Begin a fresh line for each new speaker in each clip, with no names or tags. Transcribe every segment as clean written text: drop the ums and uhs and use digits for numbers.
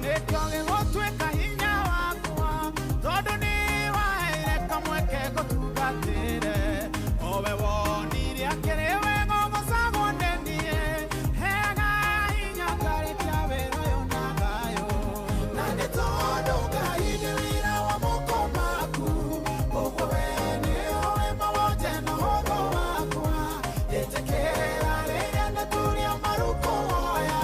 Nĩkĩo gĩgũtuĩka hinya wakwa tondũ nĩwaheire kamweke ngũtungatĩre owe wonire akĩrĩ wega ũgocagwo nĩ niĩ heaga hinya ngarĩkia wĩra ũyũ na thayũ na nĩ tondũ Ngai nĩ wĩra wa moko maku ũguo we nĩũĩ mawonje na ũhũthũ wakwa ĩtĩkĩra rĩrĩa ndaturia maruko woya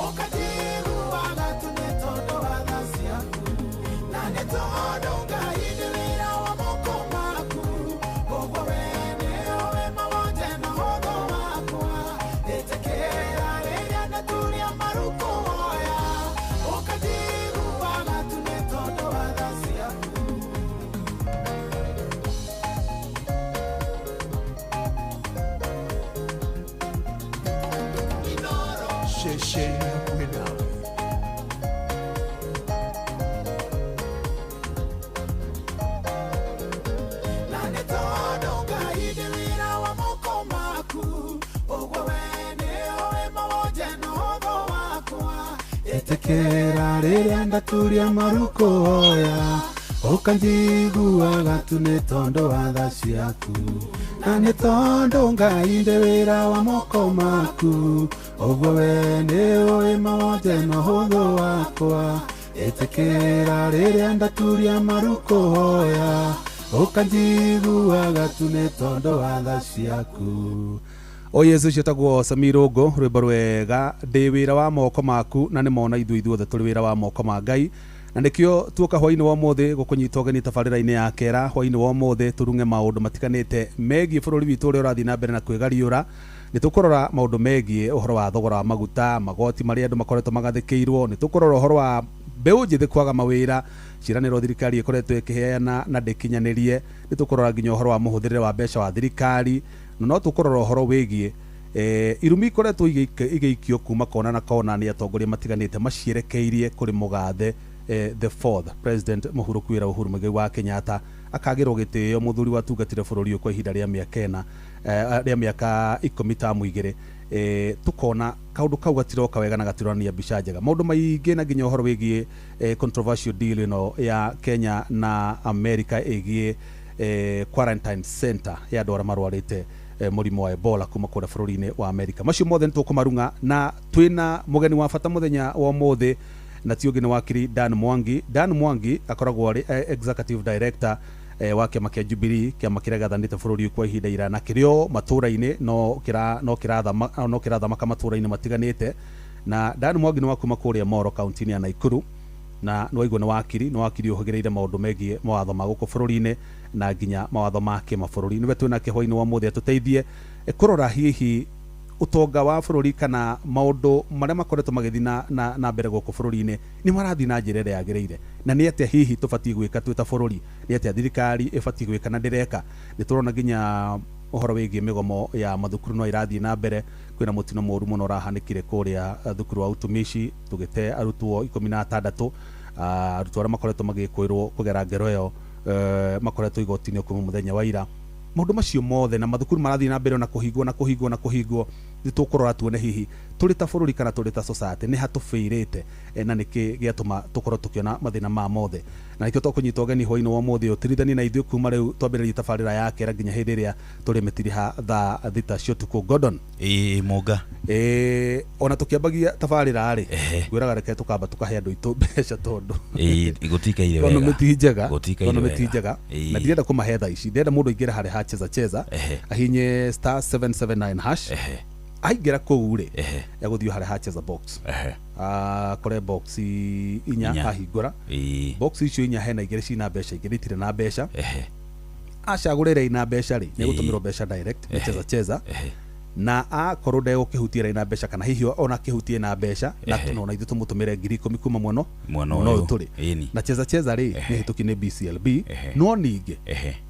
ũkanjiguaga tu nĩ tondũ wa tha ciaku na nĩ tondũ Ngai nĩ wĩra wa moko maku ũguo we nĩũĩ mawonje na ũhũthũ wakwa ĩtĩkĩra rĩrĩa ndaturia maruko woya ũkanjiguaga tu nĩ tondũ wa tha ciaku.
Ceceni hakuhĩ nawe.
Na nĩ tondũ Ngai nĩ wĩra wa moko maku ũguo we nĩũĩ mawonje na ũhũthũ wakwa ĩtĩkĩra rĩrĩa ndaturia maruko hoya ũkanjiguaga tu nĩ tondũ wa tha ciaku na nĩ tondũ Ngai nĩ wĩra wa moko maku ũguo we nĩũĩ mawonje na ũhũthũ wakwa ĩtĩkĩra rĩrĩa ndaturia maruko hoya ũkanjiguaga tu nĩ tondũ wa tha ciaku.
O Yesu ciĩtagwo Samirũngũ rwĩmbo rwega ndĩ wĩra wa moko maku na nĩ mona ithuĩ ithuothe tũrĩ wĩra wa moko ma Ngai na nĩkĩo tuoka hwainĩ wa ũmũthĩ gũkũnyita ũgeni tabarĩra-inĩ ya kera hwainĩ wa ũmũthĩ tũrung'e maũndũ matiganĩte megiĩ bũrũri witũ ũrĩa ũrathiĩ na mbere na kwĩgariũra. Nĩ tũkũrora maũndũ megiĩ ũhoro wa thogora wa maguta magoti marĩa andũ makoretwo magathĩkĩirwo nĩ tũkũrora ũhoro wa mbeũ njĩthĩ kwaga mawĩra ciĩranĩro thirikari ĩkoretwo ĩkĩheana na ndĩkinyanĩrie nĩ tũkũrora nginya ũhoro wa mũhũthĩrĩre wa mbeca wa thirikari na no tũkũrora ũhoro wĩgiĩ irumi ikoretwo igĩikio kuma kona na kona nĩ atongoria matiganĩte macierekeirie kũrĩ mũgathe the fourth president mũhurũku wĩra Uhuru Muigai wa Kenyatta akagĩrwo gĩtĩo mũthuri watungatire bũrũri ũyũ kwa ihinda rĩa mĩaka ĩna rĩa mĩaka 10 tamu 2 tukona kaundu kau gatiroka wega na gatironania mbica njega maundu maingĩ na nginya ũhoro wĩgiĩ controversial deal ĩno ya Kenya na America ĩgiĩ quarantine center ya andũ arĩa marwarĩte mũrimũ wa Ebola kuma kũrĩa bũrũri-inĩ wa America. Macio mothe nĩ tũkũmarung'a na twĩna mũgeni wa bata mũthenya wa ũmũthĩ na ti ũngĩ nĩ wakiri Dan Mwangi. Dan Mwangi akoragwo arĩ executive director wa kĩama kĩa Jubilee, kĩama kĩrĩa gĩathanĩte bũrũri ũyũ kwa ihinda iraya na kĩrĩ o matũũra-inĩ no kĩrathamaka matũũra-inĩ matiganĩte. Na Dan Mwangi nĩ wa kuma kũrĩa Moro kaunti-inĩ ya Nakuru na nĩwaigua nĩ wakiri ũhĩgĩrĩire maũndũ megiĩ mawatho ma gũkũ bũrũri-inĩ na nginya mawatho ma kĩmabũrũri. Nĩwe twĩnake hwainĩ wa ũmũthĩ atũteithie kũrora hihi ũtonga wa bũrũri kana maũndũ marĩa makoretwo magĩthiĩ na mbere gũkũ bũrũri-inĩ nĩ marathiĩ na njĩra ĩrĩa yagĩrĩire na nĩ atĩa hihi tũbatiĩ gwĩka twĩ ta bũrũri, nĩ atĩa thirikari ĩbatiĩ gwĩka na ndĩreka. Nĩ tũrona nginya ũhoro wĩgiĩ mĩgomo ya mathukuru no ĩrathiĩ na mbere kwĩna mũtino mũũru mũno ũrahanĩkire kũrĩa thukuru wa utumishi tũgĩte arutwo 16 arutwo arĩa makoretwo magĩkwĩrwo kũgera ngero ĩyo makoretwo igoti-inĩ kuma mũthenya wa ira. Maũndũ macio mothe na mathukuru marathiĩ na mbere na kũhingwo na kũhingwo na kũhingwo nĩ tũkũrora tuone hihi tũrĩ ta bũrũri kana tũrĩ ta society nĩ hatũbĩirĩte na nĩkĩ gĩatũma tũkorwo tũkĩona mathĩna ma mothe. Na nĩkĩo tũkũnyita ũgeni hwainĩ wa ũmũthĩ ũtirithanie na ithuĩ kuma rĩu twambĩrĩrie tabarĩra ya kera nginya hĩndĩ ĩrĩa tũrĩmĩtiriha thaa 6 cia ũtukũ. Gordon
ĩĩ Mũnga
ona tũkĩambagia tabarĩra rĩ ngwĩraga reke tũkamba tũkahe andũ aitũ mbeca tondũ
ĩĩ gũtikaire wega
economy njega economy njega na ndirenda kũmahe thaa ici ndĩrenda mũndũ aingĩre harĩa ha cheza cheza ahinye star 779 hash aingĩra kũu rĩ egũthiĩ harĩa ha cheza box akore box inya ahingũra box icio inya hena igĩrĩ cina mbeca igĩrĩ itirĩ na mbeca acagũra ĩrĩa ina mbeca rĩ nĩ gũtũmĩrwo mbeca direct nĩ cheza cheza na akorwo ndegũkĩhutia ĩrĩa ina mbeca kana hihi ona akĩhutie na mbeca na ona ithuĩ tũmũtũmĩre 10,000 kuma mwena ũyũ tũrĩ na cheza cheza rĩ nĩ hĩtũki nĩ BCLB no ningĩ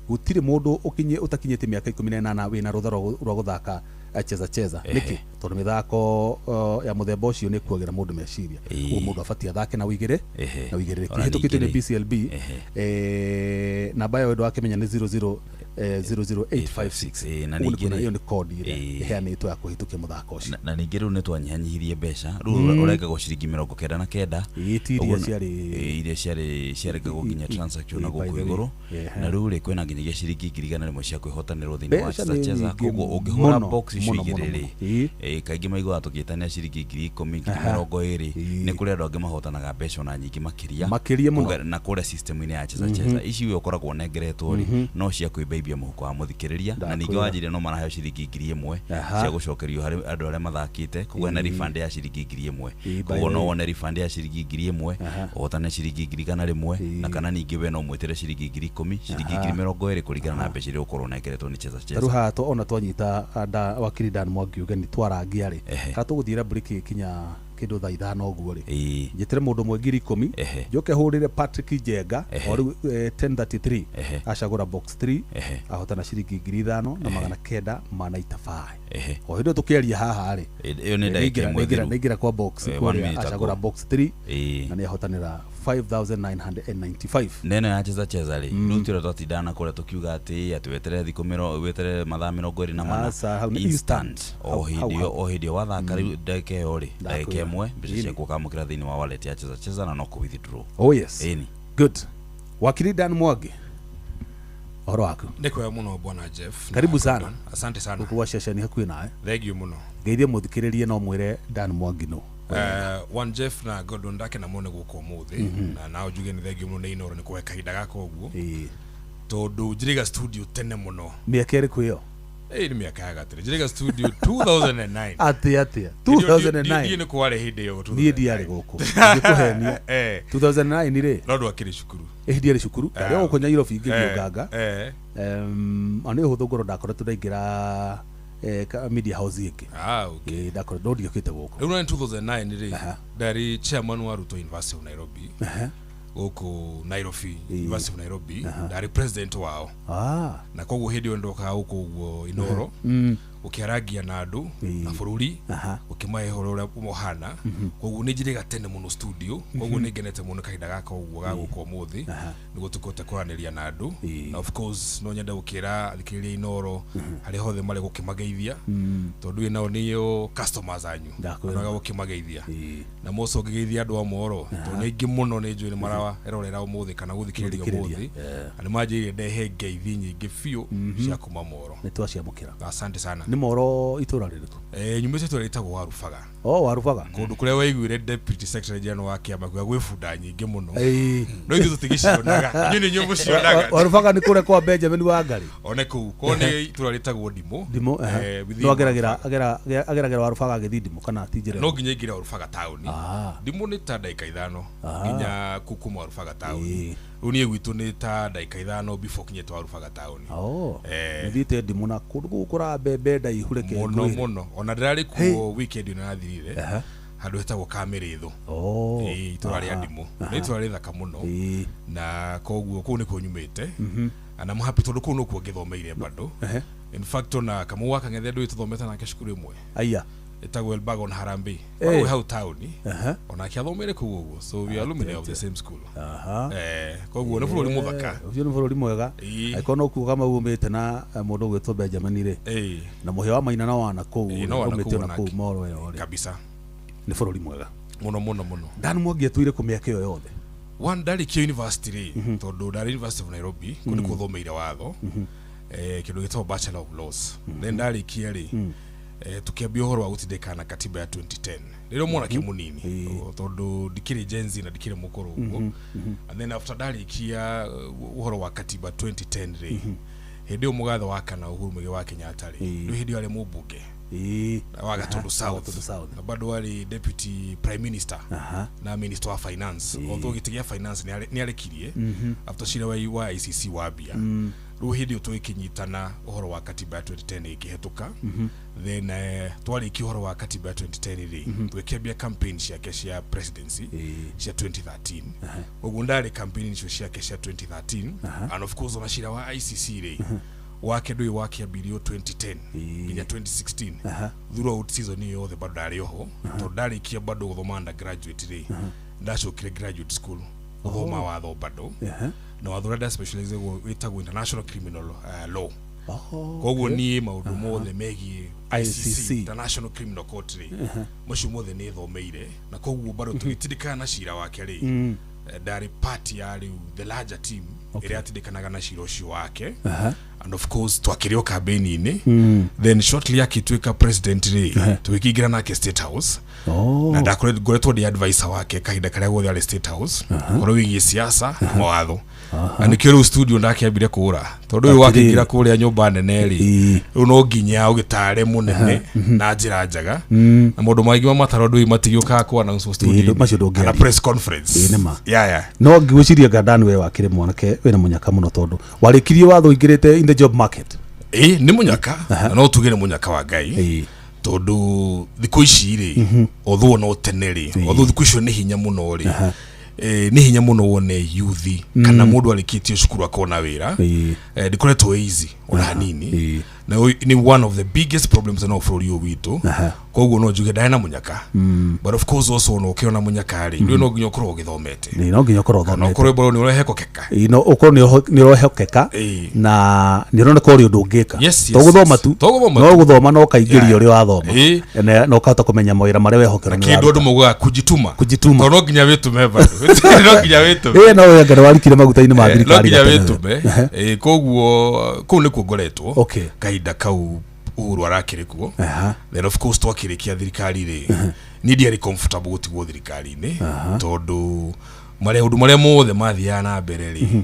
gũtirĩ mũndũ ũtakinyĩtie mĩaka 18 wĩna rũtha rwa gũthaka cheza cheza nĩkĩ tondũ mĩthako ya mũthemba ũcio nĩ kuagĩra mũndũ meciria ũguo mũndũ abatiĩ athake na ũigĩrĩrĩki hĩtũkĩtio nĩ BCLB namba ya wendo wakĩmenya nĩ 00856.
Ĩĩ, na
Ũguo nĩ
ningĩ
kuona
rĩ-
ĩyo nĩ kodi ĩrĩa
Ĩĩ.
ĩheanĩtwo ya kũhĩtũkia mũthako ũcio.
Na ningĩ rĩu nĩ twanyihanyihirie mbeca, rĩu ũrengagwo ciringi 99.
Ĩĩ, ti iria
Ũguo
ciarĩ-
ĩĩ, iria ciarengagwo nginya transaction na
by
gũkũ
the way.
igũrũ.
Ehe.
Na rĩu rĩ, kwĩna nginyagia ciringi 100,000 cia kwĩhotanĩrwo thĩinĩ wa
Mbeca
Cheza
nĩ
Cheza.
nyingĩ
Koguo ũngĩhũra
mũno,
box icio
mũno,
igĩrĩ
mũno,
rĩ,
mũno. Ĩĩ.
ĩĩ, kaingĩ maiguaga tũgĩtania ciringi 10,000, ngiri
Aha.
20.
Ĩĩ.
Nĩ kũrĩ andũ angĩ mahotanaga mbeca ona nyingĩ makĩria.
Makĩria mũno.
Na kũrĩa system-inĩ ya Cheza Cheza ici we ũkoragwo ũnengeretwo rĩ, no cia kwĩmbaibia mũhuko wa mũthikĩrĩria. Na ningĩ
Ndakwĩra.
wanjĩrire no maraheo ciringi 1,000
Aha.
cia gũcokerio harĩ andũ arĩa mathakĩte. Koguo hena refund ya ciringi 1,000.
Ĩĩ, by
Koguo
the
no
way.
wone refund ya ciringi 1,000,
Aha.
ũhotane ciringi 100,000,
Ĩĩ.
na kana ningĩ we no mwĩtĩre ciringi 10,000, ciringi 20,000, kũringana na mbeca iria ũkorwo ũnengeretwo nĩ Cheza
Tarĩu
Cheza.
haha ona twanyita wakiri Dan Mwangi ũgeni twarangia rĩ,
Ehe.
kana tũgũthiĩra briki kinya kĩndũ thaa 5 ũguo rĩ,
Ĩĩ.
njĩtĩre mũndũ ũmwe 10,000,
Ehe.
njoke hũrĩre Patrick Njenga
Ehe.
o rĩu 10:33,
Ehe.
acagũra box 3,
Ehe.
ahotana ciringi 5995.
Ehe.
O hĩndĩ ĩyo tũkĩaria haha rĩ,
Ĩyo nĩ ndagĩka ĩmwe thiru.
nĩingĩra kwa box
1
kũrĩa
minute
acagũra
ago.
box 3,
Ĩĩ.
na nĩ ahotanĩra 5995.
Na ĩno ya Cheza Cheza rĩ, rĩu tũrĩa twatindana kũrĩa tũkiuga atĩ weterere thikũ weterere mathaa 24.
Aca, hau nĩ
Instant.
instant.
O
Hau,
hĩndĩ
hau,
ĩyo,
hau.
o hĩndĩ ĩyo wathaka rĩu ndagĩka ĩyo rĩ, ndagĩka
Ndakwĩra.
ĩmwe mbeca
Ĩni.
ciaku ũkamũkĩra thĩinĩ wa wallet ya Cheza Cheza na no kũ withdraw.
Oh yes.
Ĩni.
Good. Wakiri Dan Mwangi, ũhoro waku?
Nĩ kwega mũno, bwana Jeff na
Karibu sana.
Gordon. Asante sana.
Gũkũ gwa ceceni hakuhĩ nawe.
Thank you mũno.
Ngeithie mũthikĩrĩrie no mwĩre Dan Mwangi no.
One Jeff na Gordon, ndakena mũno nĩ gũka ũmũthĩ, na nao njuge nĩ thank you mũno nĩ Inooro nĩ kũhe kahinda gaka ũguo,
Ĩĩ.
tondũ njiriga studio tene mũno.
Mĩaka ĩrĩkũ ĩyo?
Ĩĩ, nĩ mĩaka ya gatene, njiriga studio 2009.
Atĩ atĩa?
Ndiĩ
2009?
nĩ kwarĩ hĩndĩ ĩyo.
Niĩ ndiarĩ gũkũ ngĩkũhenia. 2009 rĩ?
No ndwakĩrĩ cukuru.
Ĩĩ, ndiarĩ cukuru, ndarĩ o gũkũ Nyairobi ngĩthiũnganga. Ona nĩ ũhũthũ ngorwo ndakoretwo ndaingĩra media house ĩngĩ.
Ah, okay.
Ĩĩ, ndakoretwo no ndiokĩte gũkũ.
Rĩu nĩ 2009 rĩ,
Aha.
ndarĩ chairman wa Ruto University of Nairobi, gũkũ Nairobi, University of Nairobi, ndarĩ president wao. Na koguo hĩndĩ ĩyo ndokaga gũkũ ũguo Inooro gũkĩarangia na andũ na bũrũri, gũkĩmahe ũhoro ũrĩa ũhana. Koguo nĩ njirĩga tene mũno studio, koguo nĩ ngenete mũno kahinda gaka ũguo ga gũka ũmũthĩ nĩguo tũkĩhote kwaranĩria na andũ. Na of course no nyende gũkĩra athikĩrĩria Inooro harĩa hothe marĩ gũkĩmageithia, tondũ ĩ nao nĩo customers anyu.
Ndakwĩra.
Onaga gũkĩmageithia na moco ngĩgeithia andũ a Moro, tondũ nĩ aingĩ mũno nĩ njũĩ nĩ marerorera ũmũthĩ kana gũthikĩrĩria
Gũthikĩrĩria.
ũmũthĩ, na nĩ manjĩrire ndehe ngeithi nyingĩ biũ cia kuma Moro.
Nĩ twaciamũkĩra.
Asante sana.
Nĩ Moro itũra rĩrĩkũ?
Nyumĩte itũra rĩtagwo Warubaga.
O Warubaga.
Kũndũ kũrĩa waiguire deputy secretary general wa kĩama kuga gwĩ bunda nyingĩ mũno,
Ĩĩ.
no ithuĩ tũtigĩcionaga, inyuĩ nĩ inyuĩ mũcionaga.
Warubaga nĩ kũrĩa kwa Benjamin Wangari?
One kũu ko nĩ itũra rĩtagwo Ndimũ.
Ndimũ.
Within
No ageragĩra
Warubaga.
ageragĩra Warubaga agĩthiĩ Ndimũ kana ti njĩra
No
ĩyo?
nginya ingĩre Warubaga taũni. Ndimũ nĩ ta ndagĩka 5 nginya kũu kuma Warubaga taũni. Rĩu niĩ gwitũ nĩ ta ndagĩka 5 before kinyĩte Warubaga taũni.
Oh. Nĩthiĩte Ndimũ na kũndũ gũkũ kũra mbembe ndaihu, reke
Mũno
ngwĩre.
mũno, ona ndĩrarĩ kuo weekend ĩno yathirire, handũ hetagwo Kamĩrĩthũ. Ĩĩ, itũra rĩa Ndimũ nĩ itũra rĩthaka mũno. Na koguo kũu nĩkuo nyumĩte, and I'm happy tondũ kũu nĩkuo ngĩthomeire bado. In fact, ona Kamau wa Kang'ethe ndũĩ tũthomete nake cukuru ĩmwe
Aya.
ĩtagwo Elbagon Harambee, wĩ hau taũni. Onake athomeire kũu ũguo, so we are alumni of the same school. Koguo nĩ bũrũri mũthaka.
Ũcio nĩ bũrũri mwega. Angĩkorwo no kuga Kamau umĩte na mũndũ ũgwĩtwo Benjamin rĩ, na mũhĩa wa Maina na wana kũu
Ĩĩ, no wana
umĩte
kũu
ona kũu
onake.
Moro ĩyo rĩ,
Kabisa.
Nĩ bũrũri mwega.
Mũno mũno mũno.
Dan Mwangi atwire kũ mĩaka ĩyo yothe?
One, ndarĩkia university rĩ, tondũ ndarĩ University of Nairobi, kũu nĩkuo thomeire watho, kĩndũ gĩtagwo Bachelor of Laws. Then ndarĩkia rĩ, tukĩambia ũhoro wa gũtindĩkana na katiba ya 2010 rĩrĩa mwanake mũnini, tondũ ndikĩrĩ Gen Z na ndikĩrĩ mũkũrũ ũguo. And then after ndarĩkia ũhoro wa katiba 2010 rĩ, hĩndĩ ĩyo mũgathe wa kana Uhuru Muigai wa Kenyatta rĩ, rĩu hĩndĩ ĩyo arĩ mũmbunge wa Gatundu South,
Gatundu South.
Na bado arĩ deputy prime minister na minister wa finance, although gĩtĩ gĩa finance nĩ arekirie after cira wa ICC wambia. Rĩu hĩndĩ ĩyo tũgĩkĩnyitana ũhoro wa katiba ya 2010 ĩkĩhetũka. Then twarĩkia ũhoro wa katiba ya 2010 rĩ, tũgĩkĩambia campaign ciake cia presidency cia 2013. Ũguo ndarĩ campaign icio ciake cia 2013, and of course ona cira wa ICC rĩ, wake ndũĩ wakĩambirio 2010 nginya 2016. Throughout season ĩyo yothe bado ndarĩ oho, tondũ ndarĩkia bado gũthoma undergraduate rĩ, ndacokire graduate school. Gũthoma watho bado, na watho ũrĩa ndaspecialize wĩtagwo international criminal law. Koguo niĩ maũndũ mothe megiĩ ICC,
ICC.
International Criminal Court rĩ, macio mothe nĩ thomeire, na koguo bado tũgĩtindĩkana na cira wake rĩ, ndarĩ part ya rĩu the larger team ĩrĩa yatindĩkanaga na cira ũcio wake. And of course twakĩrĩ o campaign-inĩ, then shortly akĩtuĩka president rĩ, tũgĩkĩingĩra nake State House. Na ndakoretwo ndĩ advisor wake kahinda karĩa guothe arĩ State House, ũhoro wĩgiĩ siasa na mawatho, na nĩkĩo rĩu studio ndakĩambire kũra, tondũ rĩu wakĩingĩra kũrĩa nyũmba nene rĩ, rĩu no nginya ũgĩtare mũnene na njĩra njega, na maũndũ maingĩ ma mataro ndũĩ matigĩũkaga kũ announce studio
Macio ndũngĩaria.
kana press conference.
Ĩĩ, nĩ ma.
Yeah.
No ngwĩciria Gandan, we wakĩrĩ mwanake wĩna mũnyaka mũno, tondũ warĩkirie watho ũingĩrĩte in the job market.
Ĩ, nĩ mũnyaka, na no tuge nĩ mũnyaka wa Ngai, tondũ thikũ ici rĩ, although no tene rĩ, although thikũ icio nĩ hinya mũno rĩ, nĩ hinya mũno wone yuthi kana mũndũ arĩkĩtie cukuru akona wĩra. Ndĩkoretwo easy ona hanini. Na ũyũ nĩ one of the biggest problems no bũrũri ũyũ witũ. Koguo no njuge ndarĩ na mũnyaka, but of course also no ũkĩona mũnyaka rĩ, ndũĩ no nginya ũkorwo ũgĩthomete.
Ĩĩ, no nginya ũkorwo
na
ũthomete.
Ũkorwo bado nĩ ũrehekokeka.
Ĩĩ, no ũkorwo nĩ ũrehokeka na nĩ ũroneka ũrĩ ũndũ ũngĩka. To gũthoma tu.
To gũthoma
No
tu.
gũthoma no ũkaingĩria ũrĩa wathoma. Na ũkahota kũmenya mawĩra marĩa wehokerwo nĩ
kĩndũ
ũraruta.
andũ maugaga kujituma.
Kujituma.
Tondũ no nginya wĩtũme bado, no nginya wĩtũme.
Ĩĩ, no wega nĩ warikire maguta-inĩ ma
No
thirikari
nginya
gatene.
wĩtũme. Koguo kũu nĩkuo ngoretwo kahinda kau Uhuru arakĩrĩ kuo. Then of course twakĩrĩkia thirikari rĩ, niĩ ndiarĩ comfortable gũtigwo thirikari-inĩ, tondũ marĩa ũndũ marĩa mothe mathiaga na mbere rĩ,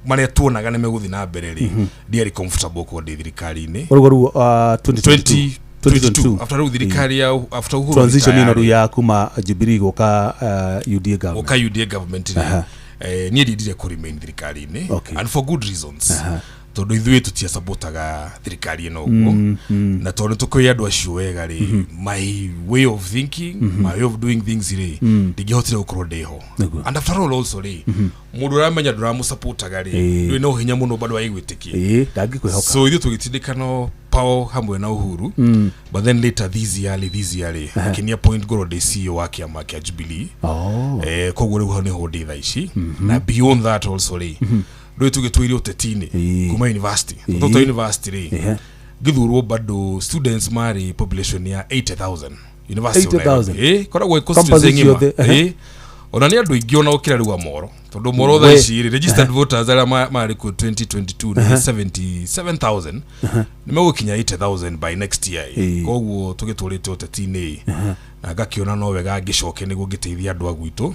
marĩa tuonaga nĩ megũthiĩ na mbere rĩ, ndiarĩ comfortable gũkorwo ndĩ thirikari-inĩ.
Ũrũgo rĩu, 2022.
2022, after rĩu thirikari ya after Uhuru
Transition ĩno
retire
rĩu ya kuma Jubilee gũka UDA government.
Gũka UDA government rĩ, niĩ ndiendire kũ remain thirikari-inĩ, and for good reasons, tondũ ithuĩ tũtiasapotaga thirikari ĩno ũguo, na tondũ tũkũĩ andũ acio wega rĩ, my way of thinking, my way of doing things rĩ, ndingĩhotire gũkorwo ndĩho. And after all also rĩ, mũndũ ũramenya ndũramũsapotaga rĩ, ndũrĩ na ũhinya mũno bado aigwĩtĩkie.
Ĩĩ, ndangĩkwĩhoka.
So ithuĩ tũgĩtindĩkana pao hamwe na Uhuru, but then later this year rĩ, akĩnia point ngorwo ndĩ CEO wa kĩama kĩa Jubilee. Koguo rĩu hau nĩho ndĩ thaa ici. Na beyond that also rĩ, rĩu tũgĩtũire ũteti-inĩ kuma university, tondũ twa university rĩ, ngĩthurwo bado students marĩ population ya 80,000 University of
80,000?
Nairobi. Koragwo constituency
Campus
ng'ima.
ciothe, ehe.
Ona nĩ andũ aingĩ ona gũkĩra rĩu a Moro, tondũ Moro thaa ici rĩ, registered voters arĩa marĩ kuo 2022 nĩ 77,000, nĩ megũkinya 80,000 by next year. Koguo tũgĩtũrĩte ũteti-inĩ, na ngakĩona no wega ngĩcoke nĩguo ngĩteithia andũ a gwitũ,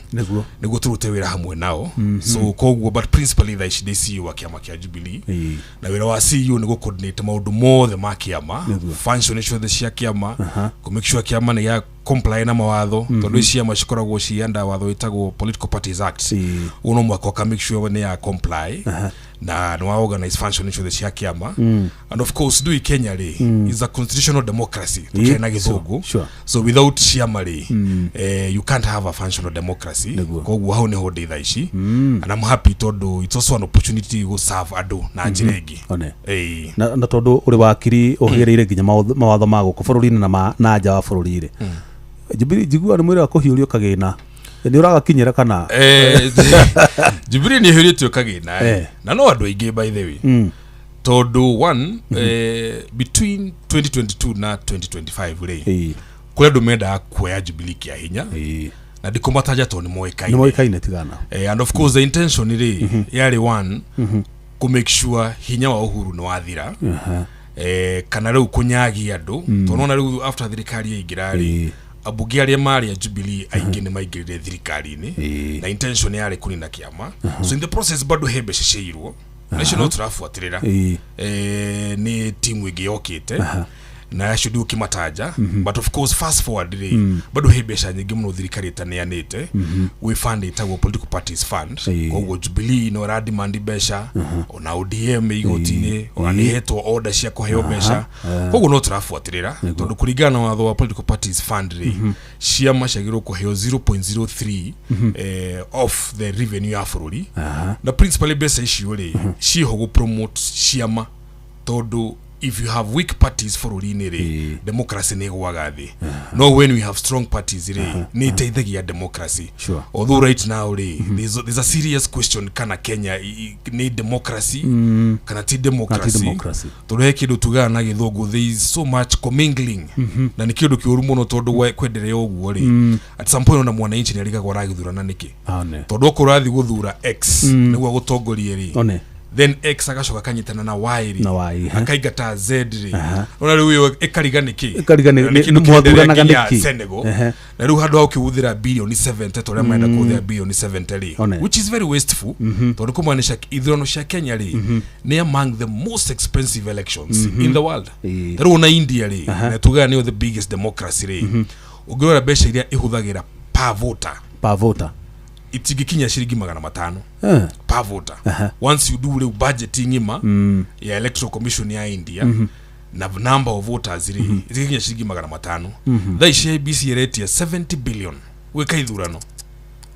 nĩguo tũrute wĩra hamwe nao. So koguo, but principally thaa ici ndĩ CEO wa kĩama kĩa Jubilee, na wĩra wa CEO nĩ gũ-coordinate maũndũ mothe ma kĩama, function ciothe cia kĩama, kũ make sure kĩama nĩ gĩa comply na mawatho, tondũ ici ciama cikoragwo ci under watho wĩtagwo Political Parties Act. Ũguo no mũhaka ũka make sure nĩ ya comply na nĩ wa organize function ciothe cia kĩama. And of course ndui Kenya rĩ, is a constitutional democracy, tũkĩrĩ na gĩthũngũ. So without ciama rĩ, you can't have a functional democracy. Koguo hau nĩho ndĩ thaa ici, and I'm happy tondũ it's also an opportunity gũ serve andũ na njĩra ĩngĩ.
One. Na tondũ ũrĩ wakiri ũhĩgĩrĩire nginya mawatho ma gũkũ bũrũri-inĩ na na nja wa bũrũri rĩ, Jubilee njiguaga nĩ mwĩrĩ wa kũhiũrio kagĩna, nĩ ũragakinyĩra kana?
Jubilee nĩ ĩhũrĩtio kagĩna, na no andũ aingĩ by the way, tondũ one, between 2022 na 2025 rĩ, kũrĩ andũ mendaga kuoya Jubilee kĩa hinya, na ndikũmataja tondũ nĩ
Nĩ
moĩkaine.
moĩkaine, tigana.
And of course the intention rĩ yarĩ one, kũ make sure hinya wa Uhuru nĩ wathira, kana rĩu kũnyagia andũ, tondũ nona rĩu after thirikari yaingĩra rĩ, ambunge arĩa marĩ a Jubilee aingĩ nĩ maingĩrire thirikari-inĩ, na intention yarĩ kũnina kĩama. So in the process bado he mbeca ciairwo, na icio no tũrabuatĩrĩra. Nĩ timu ĩngĩ yokĩte na acio ndigũkĩmatanja, but of course fast forward rĩ, bado he mbeca nyingĩ mũno thirikari ĩtaneanĩte gwĩ fund ĩtagwo Political Parties Fund. Koguo Jubilee no ĩrademand mbeca, ona ODM igoti-inĩ ona nĩ hetwo order cia kũheo mbeca. Koguo no tũrabuatĩrĩra, tondũ kũringana na watho wa Political Parties Fund rĩ, ciama ciagĩrĩirwo kũheo 0.03 of the revenue ya bũrũri, na principally mbeca icio rĩ ciĩho gũ promote ciama, tondũ If you have weak parties bũrũri-inĩ rĩ,
Ĩĩ.
democracy nĩ ĩgũaga thĩ, no when we have strong parties rĩ, nĩ iteithagia democracy. Although right now rĩ, there's a serious question kana Kenya nĩ democracy kana ti democracy.
Democracy.
Tondũ he kĩndũ tugaga na Gĩthũngũ, there is so much commingling, na nĩ kĩndũ kĩũru mũno, tondũ kwenderea ũguo rĩ, at some point ona mwananchi nĩ arigagwo aragĩthurana nĩkĩ,
One.
tondũ okorwo ũrathiĩ gũthura X nĩguo agũtongorie rĩ,
One.
then X agacoka akanyitana na Y rĩ,
Na Y, he.
akaingata Z rĩ, ona rĩu ĩyo ĩkariga nĩkĩ.
Ĩkariga
Na nĩ kĩndũ
mwathuranaga
kĩenderea nginya
nĩkĩ?
Senegal.
Ehe.
Na rĩu handũ ha ũkĩhũthĩra bilioni 70 ta ũrĩa marenda kũhũthĩra bilioni 70 rĩ,
One.
which is very wasteful, tondũ kũmaanisha ithurano cia Kenya rĩ, nĩ among the most expensive elections in the world.
Ĩĩ.
Ta rĩu ona India rĩ, na tugaga nĩyo the biggest democracy rĩ, ũngĩrora mbeca iria ĩhũthagĩra per voter,
Per voter.
itingĩkinya ciringi 500 per voter. Once you do rĩu budget ng'ima ya Electoral Commission ya India na number of voters rĩ, itingĩkinya ciringi 500. Thaa ici IEBC ĩretia 70 billion gwĩka ithurano.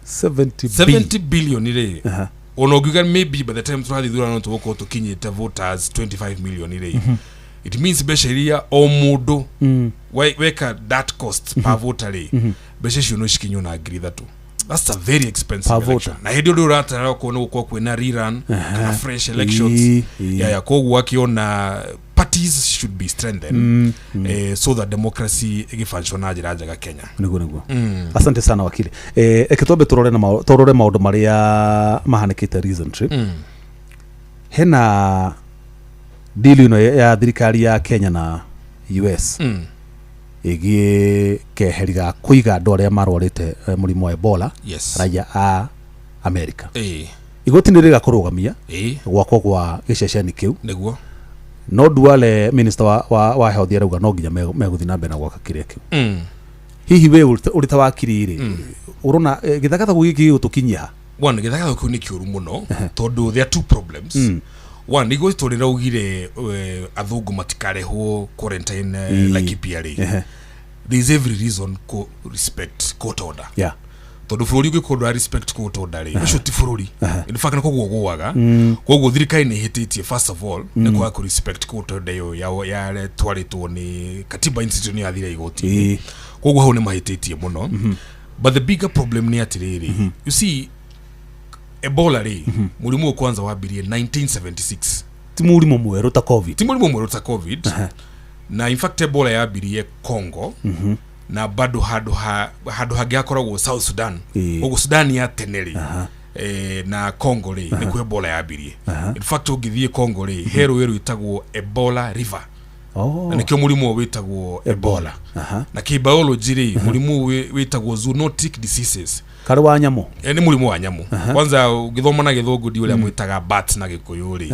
70 B.
70 billion rĩ, ona ũngiuga maybe by the time tũrathiĩ ithurano tũgũkorwo tũkinyĩte voters 25 million rĩ, it means mbeca iria o mũndũ weka that cost per voter rĩ, mbeca icio no cikinywo na 3,000. That's a very expensive
Per voter.
election. Na hĩndĩ ũrĩa ũratarara okorwo nĩ gũkorwo kwĩna rerun kana fresh elections.
Ĩĩ.
Ya koguo akiona parties should be strengthened so that democracy ĩgĩfunction na njĩra njega Kenya.
Niguo. Asante sana, wakili. Reke twambe turore na turore maundu maria mahanĩkĩte recently. Hena deal ĩno ya thirikari ya Kenya na US ĩgiĩ keheri ga kũiga andũ arĩa marwarĩte mũrimũ wa Ebola, raia a America. Igoti nĩ rĩga kũrũgamia gwakwo gwa gĩceceni kĩu. No Duale, minister wa health, arauga no nginya megũthiĩ na mbere na gwaka kĩrĩa kĩu. Hihi we ũrĩ ta wakiri rĩ, ũrona gĩthagathago gĩkĩ gĩgũtũkinyia ha?
One, gĩthagathago kĩu nĩ kĩũru mũno, tondũ there are two problems. One, igoti tondũ rĩraugire athũngũ matikarehwo quarantine Laikipia rĩ, there is every reason ko respect court order, tondũ bũrũri ũngĩkorwo ndũra respect court order rĩ, ũcio ti bũrũri. In fact, nĩ koguo gũaga. Koguo thirikari nĩ ĩhĩtĩtie, first of all, nĩ kwaga kũ respect court order ĩyo yaretwarĩtwo nĩ Katiba Institute, nĩ yathire igoti-inĩ. Koguo hau nĩ mahĩtĩtie mũno. But the bigger problem nĩ atĩrĩrĩ, you see, Ebola rĩ, mũrimũ ũyũ kwanza wambirie 1976.
Ti mũrimũ mwerũ ta COVID.
Ti mũrimũ mwerũ ta COVID. Na in fact Ebola yambirie Congo, na bado handũ hangĩ hakoragwo South Sudan. Koguo Sudan ya tene rĩ, na Congo rĩ, nĩkuo Ebola yambirie. In fact, ũngĩthiĩ Congo rĩ, he rũĩ rwĩtagwo Ebola River, na nĩkĩo mũrimũ ũyũ wĩtagwo Ebola. Na kĩbiology rĩ, mũrimũ ũyũ wĩtagwo zoonotic diseases.
Karĩ wa nyamũ.
Nĩ mũrimũ wa nyamũ. Kwanza ũngĩthoma na Gĩthũngũ, ndi ũrĩa mwĩtaga bat na Gĩkũyũ rĩ.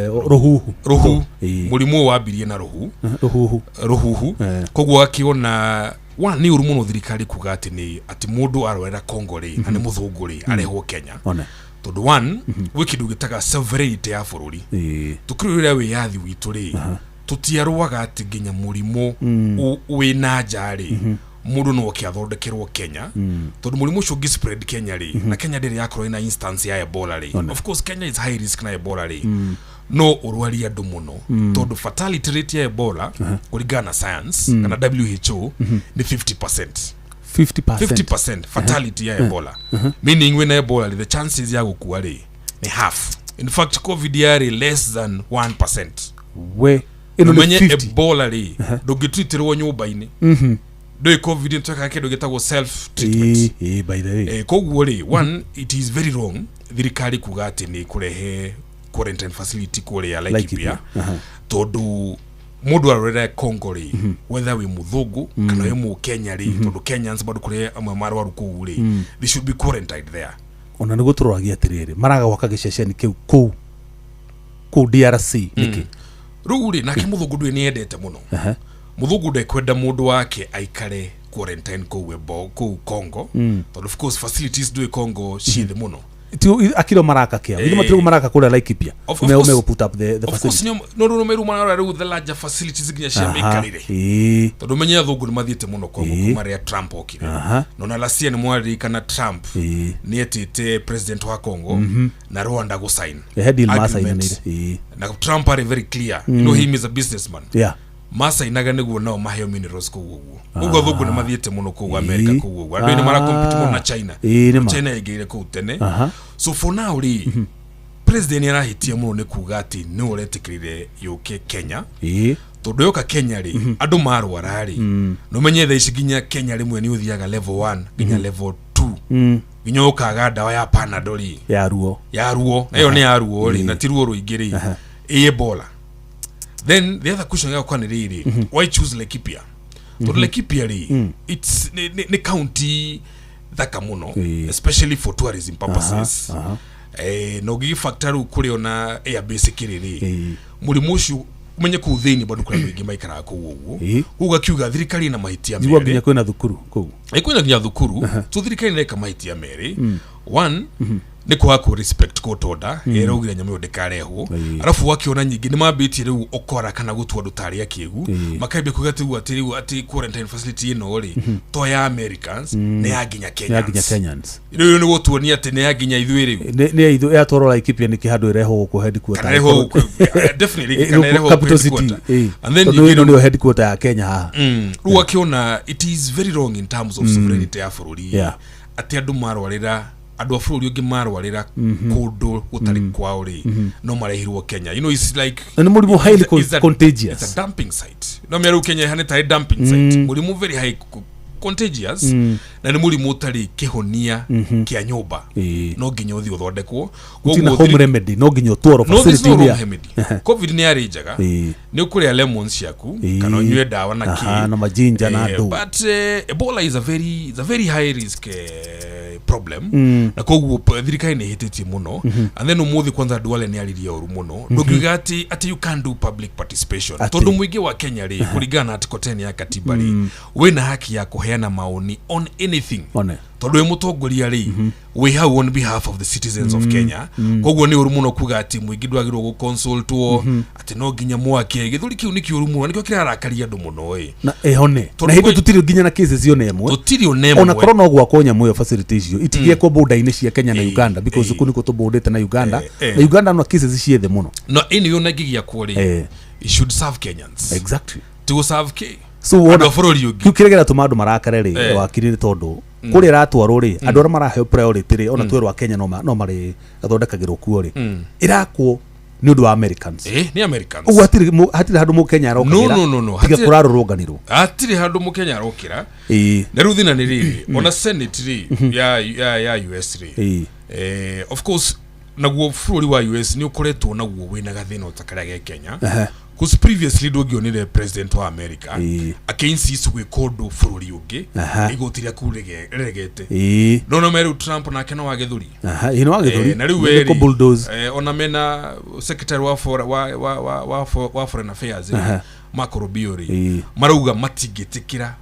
Rũhuhu.
Rũhu. Mũrimũ ũyũ wambirie na rũhu.
Rũhuhu.
Rũhuhu. Koguo akĩona wa nĩ ũru mũno thirikari kuga atĩ nĩ atĩ mũndũ arwarĩra Congo rĩ, na nĩ mũthũngũ rĩ, arehwo Kenya,
One.
tondũ one, gwĩ kĩndũ gĩtaga sovereignty ya bũrũri. Tũkĩrũĩrĩra wĩyathi witũ rĩ, tũtiarũaga atĩ nginya mũrimũ wĩ na nja rĩ, mũndũ no oke athondekerwo Kenya, tondũ mũrimũ ũcio ũngĩ spread Kenya rĩ, na Kenya ndĩrĩ yakorwo ĩna instance ya Ebola rĩ, of course Kenya is high risk na Ebola rĩ, no ũrwarie andũ mũno, tondũ fatality rate ya Ebola kũringana na science kana WHO nĩ 50%.
50%.
50% fatality ya Ebola, meaning wĩna Ebola rĩ, the chances ya gũkua rĩ nĩ half. In fact, COVID yarĩ less than 1%.
We ĩno nĩ
Umenye
50.
Ebola rĩ, ndũngĩtreatĩrwo nyũmba-inĩ. Ndũĩ COVID nĩtwekaga kĩndũ gĩtagwo self treatment.
Ĩĩ, by the way.
Koguo rĩ, one, it is very wrong thirikari kuga atĩ nĩ kũrehe quarantine facility kũrĩa Laikipia,
Laikipia.
Tondũ mũndũ arorera Congo rĩ, whether wĩ mũthũngũ kana wĩ mũkenya rĩ, tondũ Kenyans bado kũrĩ amwe marwaru kũu rĩ, they should be quarantined there.
Ona nĩguo tũroragia atĩrĩrĩ, maraga gwaka gĩceceni kĩu kũu DRC nĩkĩ?
Rĩu rĩ, nake mũthũngũ ndũĩ nĩ endete mũno. Mũthũngũ ndekwenda mũndũ wake aikare quarantine kũu Congo, tondũ of course facilities ndũĩ Congo ciĩ thĩ mũno.
Akiro maraka kia ithe matirå maraka kå rä a Laikipia.
Of course.
Me put up the
Of course
facility.
No rå meru marora rä u the larger facilities nginya cia mĩikarĩre, tondå menye athũngũ nĩ mathiĩte mũno Kongo kuma rĩrĩa Trump okire. Nona lasia nĩ mwaririkana Trump nĩ etĩte president wa Congo na Rwanda gũsign
He deal
agreement.
macainanä.
Na Trump arĩ very clear, you know him is a businessman. Macainaga nĩguo nao maheo minerals kũu ũguo. Ũguo athũngũ nĩ mathiĩte mũno kũu America, kũu ũguo andũ nĩ maracompete mũno na China.
Nĩ ma.
China yaingĩrire kũu tene. So for now rĩ, president nĩ arahĩtia mũno nĩ kuga atĩ nĩ ũretĩkĩrire yũke Kenya, tondũ yoka Kenya rĩ, andũ marwara rĩ, no menye thaa ici nginya Kenya rĩmwe nĩ ũthiaga level 1 nginya level 2 nginya ũkaga ndawa ya Panadol rĩ,
ya ruo.
Ya ruo, na ĩyo nĩ ya ruo rĩ, na ti ruo rũingĩ rĩ, ĩ Ebola. Then the other question gakwa nĩ rĩrĩ, why choose Laikipia? Tondũ Laikipia rĩ, it's nĩ county thaka mũno, especially for tourism purposes. Na ũngĩgĩbactor rĩu kũrĩ ona airbase kĩrĩ rĩ, mũrimũ ũcio ũmenye kũu thĩinĩ bado kũrĩ andũ aingĩ maikaraga kũu ũguo. Koguo akiuga thirikari ĩna mahĩtia
Njigua
merĩ.
nginya kwä na thukuru kå u.
Kwĩna nginya thukuru. So thirikari nĩreka mahĩtia merĩ. One, nĩ kwaga kũ respect court order ĩraugire nyamũ ĩyo ndĩkarehwo. Arabu wakiona nyingĩ nĩ mambĩtie rĩu ũkora kana gũtua andũ tarĩ akĩgu, makambia kuga atĩ rĩu atĩ quarantine facility ĩno rĩ, to ya Americans, nĩ ya nginya
Ya nginya
Kenyans.
Kenyans.
Rĩu nĩ gũtuonia atĩ nĩ ya nginya ithuĩ rĩu.
Nä ithu yatwarwo Laikipia nä kä handå ärehwo gå kå headquarter.
Kana ĩrehwo gũkũ, definitely, kana ĩrehwo gũkũ
Capital City.
headquarter. And then
Tondå
ningĩ
ä no nä yo headquarter ya Kenya haha.
Rĩu akĩona it is very wrong in terms of sovereignty ya bũrũri, atĩ andũ marwarĩra, andũ a bũrũri ũngĩ marwarĩra kũndũ gũtarĩ kwao rĩ, no marehirwo Kenya. You know, it's like
Na nĩ mũrimũ highly contagious.
It's a dumping site. No mĩarĩu Kenya ĩhane tarĩ dumping site, mũrimũ very high contagious, na nĩ mũrimũ ũtarĩ kĩhonia kĩa nyũmba. No nginya ũthiĩ ũthondekwo.
Gũtirĩ na
Koguo
home remedy, no nginya ũtwarwo
no, there's
facility
no home
iria
remedy. Covid nĩ yarĩ njega, nĩ ũkũrĩa lemons ciaku kana ũnyue ndawa na kĩ
na majinja na ndũ.
But Ebola is a very high risk problem, na koguo thirikari nĩ ĩhĩtĩtie mũno. And then ũmũthĩ kwanza Duale nĩ aririe ũru mũno. Ndũngiuga atĩ you can't do public participation,
Atĩ.
tondũ mũingĩ wa Kenya rĩ, kũringana na article 10 ya katiba rĩ, wĩna haki ya kũheana maoni on anything.
One.
Tondũ wĩ mũtongoria rĩ, wĩ hau on behalf of the citizens of Kenya. Koguo nĩ ũru mũno kuga atĩ mũingĩ ndwagĩrĩirwo gũconsultwo, atĩ no nginya mwake gĩthũri kĩu. Nĩ kĩũru mũno, nĩkĩo kĩrarakaria andũ mũno ĩ.
Na ĩhone.
Tondũ
Na hĩndĩ tũtirĩ nginya na cases ona ĩmwe.
Tũtirĩ ona
Ona
ĩmwe.
korwo no gwakwo nyamũ ĩyo, facility icio itigĩekwo border-inĩ cia Kenya na Uganda, because kũu nĩkuo tũbordĩte na Uganda. Na Uganda no cases ciĩ thĩ mũno.
Na anyway, ona ĩngĩgĩakwo rĩ, it should serve Kenyans, ti gũ serve kĩ
So
andũ
wona
a bũrũri ũngĩ.
kiu kĩrĩa kĩratũma andũ marakare rĩ, wakiri, nĩ tondũ kũrĩa ĩratwarwo rĩ, andũ arĩa maraheo priority rĩ, ona twerwo a Kenya no no marĩ gathondekagĩrwo kuo rĩ, ĩrakwo nĩ ũndũ wa Americans.
Nĩ Americans.
Ũguo hatirĩ handũ mũkenya arokagĩra
No.
tiga kũrarũrũnganĩrwo.
Hatirĩ handũ mũkenya arokĩra. Na rĩu thĩna nĩ rĩrĩ, ona senate rĩ ya US rĩ, of course naguo bũrũri wa US nĩ ũkoretwo naguo wĩna gathĩna ota karĩa ge Kenya. Cause previously ndũngĩonire president wa America akĩinsist gwĩka ũndũ bũrũri ũngĩ igoti rĩaku rĩregete. No no rĩu Trump nake no wagĩthũri.
Ĩ, nĩ wagĩthũri.
Na rĩu
Nĩ
werĩ,
kũ-bulldoze.
ona mena secretary wa, for, wa, wa, wa, wa, wa foreign affairs rĩ, Marco Rubio rĩ, marauga matingĩtĩkĩra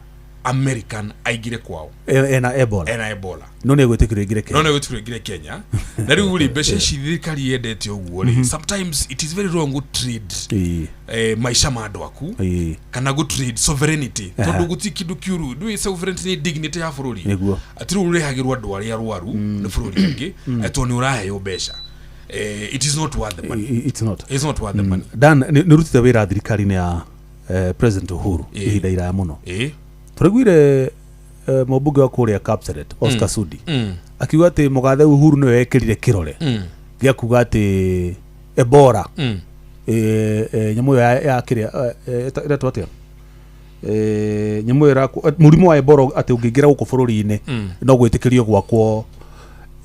American aingĩre kwao
Ena Ebola.
Ena Ebola.
No nĩ egwĩtĩkĩrio aingĩre
No
Kenya.
nĩ gwĩtĩkĩrio aingĩre Kenya. Na rĩu rĩ, mbeca ici thirikari yendete ũguo rĩ, sometimes it is very wrong to trade maica ma andũ aku kana go trade sovereignty, tondũ gũtirĩ kĩndũ kĩũru. Ndũĩ sovereignty nĩ dignity ya bũrũri. Atĩ rĩu ũrehagĩrwo andũ arĩa arwaru nĩ bũrũri ũngĩ atĩ nĩ ũraheo mbeca. It is not worth the money.
It's not.
It's not worth the money.
Dan, nĩ ũrutĩte wĩra thirikari-inĩ ya President Uhuru ihinda iraya mũno. Tũraiguire mũmbunge wa kũrĩa Kapseret, Oscar Sudi, akiuga atĩ mũgathe Uhuru nĩwe wekĩrire kĩrore gĩa kuga atĩ Ebola, nyamũ ĩyo ya kĩrĩa ĩretwo atĩa, nyamũ ĩyo mũrimũ wa Ebola, atĩ ũngĩingĩra gũkũ bũrũri-inĩ no gwĩtĩkĩrio gwakwo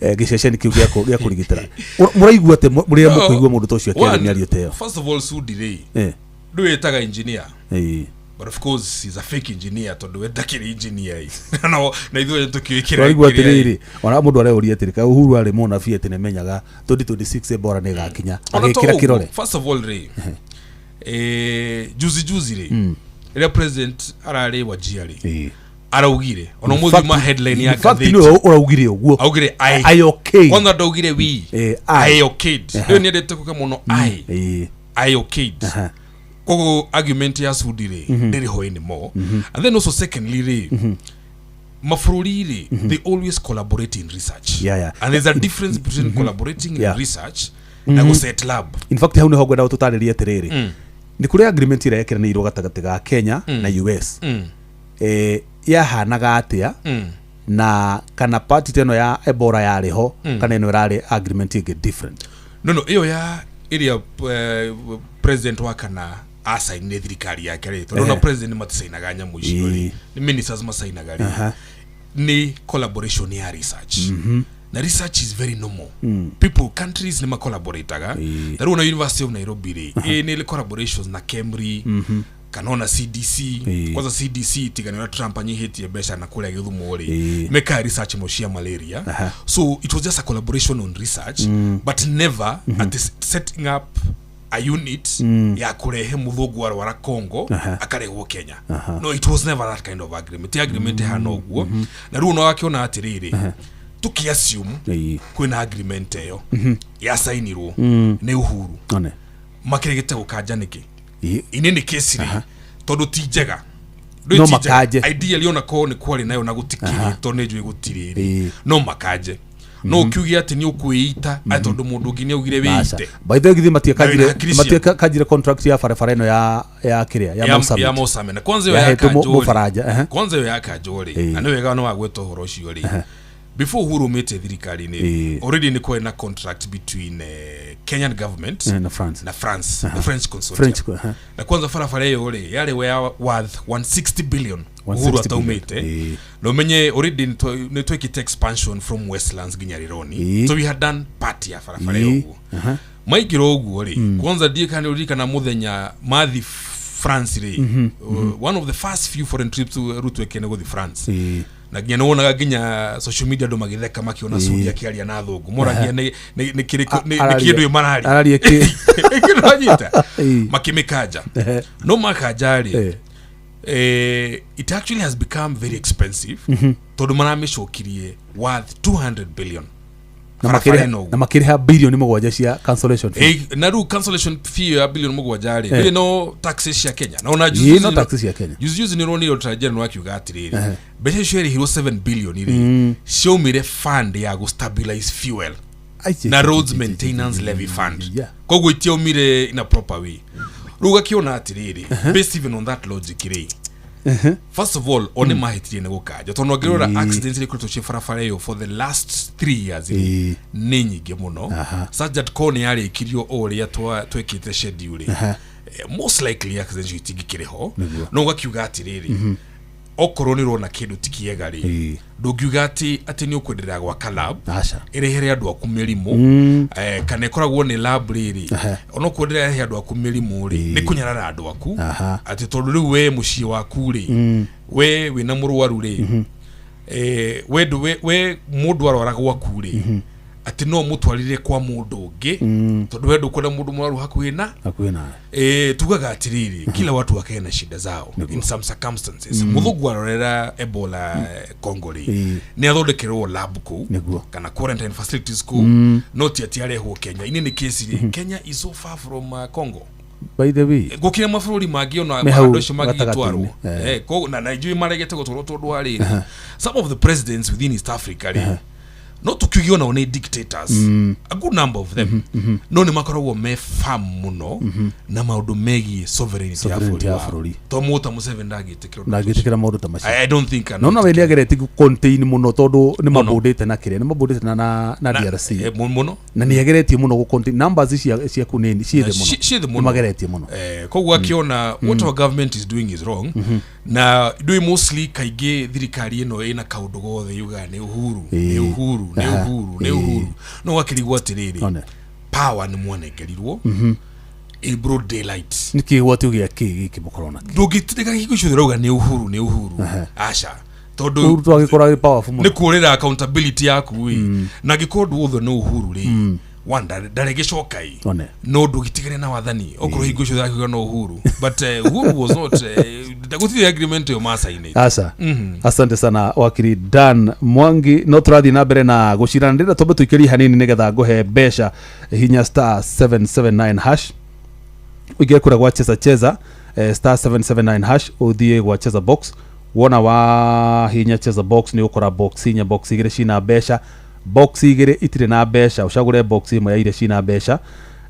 gĩceceni kĩu gĩa kũrigitĩra. Mũraigua atĩ rĩrĩa
No,
mũkũigua mũndũ ta ũcio akĩaria
one,
mĩario ta ĩyo?
First of all, Sudi rĩ, ndũĩtaga engineer, but of course he's a fake engineer, tondũ we ndakĩrĩ engineer ĩ. No na ithuĩ tũkĩwĩkĩra
Tũraigua
kĩrĩa ĩ.
atĩrĩrĩ, ona mũndũ areũria atĩrĩ, kaĩ Uhuru arĩ mũnabii atĩ nĩmenyaga 2026 Ebola nĩ ĩgakinya
Ona to
agĩkĩra
ũguo,
kĩrore?
First of all rĩ, juzi juzi rĩ, rĩrĩa president ararĩ Wajir rĩ, Araugire ona mũthĩ ma headline ya
In fact,
ngathĩti.
nĩwe ũraugire ũguo.
Augire I.
I okay.
Kwanza ndaugire we.
I.
I okayed. Rĩu nĩendete kuga mũno I. I okayed. Koguo argument ya Sudi rĩ ndĩrĩ ho anymore. And then also secondly rĩ, mabũrũri rĩ, they always collaborate in research. And there's a difference between collaborating in research na gũ set lab.
In fact, hau nĩho ngwenda tũtarĩrie atĩrĩrĩ, nĩ kũrĩ agreement ĩrĩa yekeranĩirwo gatagatĩ ga Kenya na US. Yahanaga atĩa, na kana party ta ĩno ya Ebola yarĩ ho, kana ĩno ĩrarĩ agreement ĩngĩ different?
No, ĩyo ya ĩrĩa president wa kana acainire thirikari yake rĩ, tondũ ona president maticainaga nyamũ icio rĩ, nĩ ministers macainaga rĩ, nĩ collaboration ya research, na research is very normal. People, countries nĩ macollaborataga. Ta rĩu ona University of Nairobi rĩ, ĩ nĩ collaborations na KEMRI kana ona CDC. Kwanza CDC, tigana ũrĩa Trump anyihĩtie mbeca na kũrĩa Gĩthumo rĩ, mekaga research mo cia malaria. So it was just a collaboration on research, but never at the setting up a unit ya kũrehe mũthũngũ arwara Congo akarehwo Kenya. No, it was never that kind of agreement. Ti agreement hana ũguo. Na rĩu ona wakĩona atĩrĩrĩ, tũkĩ-assume kwĩna agreement ĩyo yacainirwo nĩ Uhuru,
One.
makĩregete gũkanja nĩkĩ? Inĩ nĩ kesi rĩ, tondũ ti njega. Ndũĩ
No
ti njega.
makanje.
Ideally ona korwo nĩ kwarĩ nayo na gũtikĩrĩ, tondũ nĩ njũĩ gũtirĩ rĩ, no makanje. No ũkiuge atĩ nĩ ũkwĩita atĩ tondũ mũndũ ũngĩ nĩ augire
Aca.
wĩite.
By the way, githĩ matiakanjire
Na wĩna hakiri cia-
matiakanjire contract ya barabara ĩno ya kĩrĩa ya Mau Summit?
Ya Mau Summit. Na kwanza ĩyo ya
Yahetwo
kanjũ rĩ,
Mũfaranja, ehe.
kwanza ĩyo ya kanjũ rĩ, na nĩ wega nĩ wagweta ũhoro ũcio rĩ, before Uhuru umĩte thirikari-inĩ, already nĩ kwarĩ na contract between Kenyan government
Na France.
Na France, the French consortium.
French, ehe.
Na kwanza barabara ĩyo rĩ yarĩ worth 160 billion.
160
Uhuru
billion.
ataumĩte, na ũmenye already nĩ twekĩte expansion from Westlands nginya Rironi. So we had done part ya barabara ĩyo. Ũguo maingĩra ũguo rĩ, kwanza ndiĩ kana ũririkana mũthenya mathi France rĩ, one of the first few foreign trips Ruto ekene gũthi France, na nginya nĩwonaga nginya social media andũ magĩtheka makĩona Sudi akĩaria na thũngũ, moragia nĩ kĩrĩkũ, nĩ kĩndũ ĩ mararia.
Araria kĩ?
Kĩndũ anyita. Makĩmĩkanja. No makanja rĩ, it actually has become very expensive, tondũ maramĩcokirie worth 200 billion.
Na
Barabara
makĩrĩha
ĩno ũguo.
na makĩrĩha 7 bilioni cia cancellation fee.
Na rĩu cancellation fee ya 7 bilioni rĩ, ĩrĩ no taxes cia Kenya na ona
No taxes cia Kenya.
juzi juzi nĩronire Auditor General akiuga atĩrĩrĩ, mbeca icio yarĩhirwo 7 billion rĩ, ciaumire fund ya gũ-stabilize fuel
Aici,
na roads
aici,
maintenance levy fund. Koguo itiaumire in a proper way. Rĩu gakĩona atĩrĩrĩ, based even on that logic rĩ, first of all, one mahĩtirie nĩ gũkanja, tondũ angĩrora accidents iria ikoretwo ciĩ barabara ĩyo for the last 3 years rĩ, nĩ nyingĩ mũno, such that ko nĩ yarĩkirio o ũrĩa twekĩte schedule rĩ, most likely accidents icio itingĩkĩrĩ ho. No ũgakiuga atĩrĩrĩ, okorwo nĩ ũrona kĩndũ ti kĩega rĩ, ndũngiuga atĩ nĩ ũkwenderea gwaka lab
Aca.
ĩrehere andũ aku mĩrimũ, kana ĩkoragwo nĩ lab rĩrĩ, ona ũkwenderea rehe andũ aku mĩrimũ rĩ, nĩ kũnyarara andũ aku, atĩ tondũ rĩu we mũciĩ waku rĩ, we wĩna mũrwaru rĩ, we mũndũ arwara gwaku rĩ, atĩ no mũtwarire kwa mũndũ ũngĩ, tondũ we ndũkwenda mũndũ mũrwaru hakuhĩ na
Hakuhĩ nawe.
Tugaga atiriri, kila watu wakae na shida zao in some circumstances. Muthungu arorera Ebola Congo rĩ, nĩ athondekerwo lab kũu kana quarantine facilities kũu, no ti atĩ arehwo Kenya. Ini nĩ kesi rĩ, Kenya is so far from Congo
By the way,
gũkĩra mabũrũri mangĩ ona
Me hau
andũ acio mangĩgĩtwarwo.
gatagatĩ-inĩ.
Na ithuĩ maregete gũtwarwo tondũ wa rĩrĩ, some of the presidents within East Africa rĩ, no tukiuge onao nĩ dictators, a good number of them, no nĩ makoragwo me firm mũno na maũndũ megiĩ sovereignty ya
Sovereignty
bũrũri
ya
wao.
bũrũri.
To mũta Museveni ndangĩtĩkĩra ũndũ ũcio.
Ndangĩtĩkĩra maũndũ ta macio.
I don't think
No we nĩ ageretie contain mũno, tondũ nĩ
Mũno.
mabũndĩte na kĩrĩa nĩ mabũndĩte na DRC.
Mũno.
Na nĩ ageretie mũno gũ contain numbers cia kuu nĩ ciĩ thĩ mũno.
Ciĩ thĩ
Nĩ
mũno.
mageretie mũno.
Koguo akiona what our government is doing is wrong, na ndui mostly kaingĩ thirikari ĩno ĩna kaũndũ gothe yugaga nĩ Uhuru, nĩ Uhuru, nĩ Uhuru, nĩ Uhuru, no gakĩrigwo atĩrĩrĩ,
One.
power nĩ mwanengerirwo in broad daylight.
Nĩ kĩgwatio gĩa kĩ gĩkĩ mũkorwo nakĩo?
Ndũngĩtindĩka hingo ciothe ũrauga nĩ Uhuru, nĩ Uhuru. Aca, tondũ
Uhuru twagĩkorwo arĩ powerful
nĩ
mũno.
kũrĩra accountability yaku ĩ, na angĩkorwo ũndũ wothe nĩ Uhuru rĩ, One ndarĩ gĩcoka ĩ
One.
no ndũgĩtigane na wathani okorwo hingo icio thakiuga no Uhuru, but Uhuru was not gũtirĩ agreement ĩyo macainĩte.
Aca, asante sana wakiri Dan Mwangi. No tũrathiĩ na mbere na gũcirana, ndĩrenda twambe tũikĩrie hanini nĩgetha ngũhe mbeca. Hinya star 779 hash, ũingĩre kũrĩa gwa cheza cheza, star 779 hash, ũthiĩ gwa cheza box. Wona wa hinya cheza box nĩ ũkora box inya, box igĩrĩ cina mbeca, box igĩrĩ itirĩ na mbeca. Ũcagũre box ĩmwe ya iria cina mbeca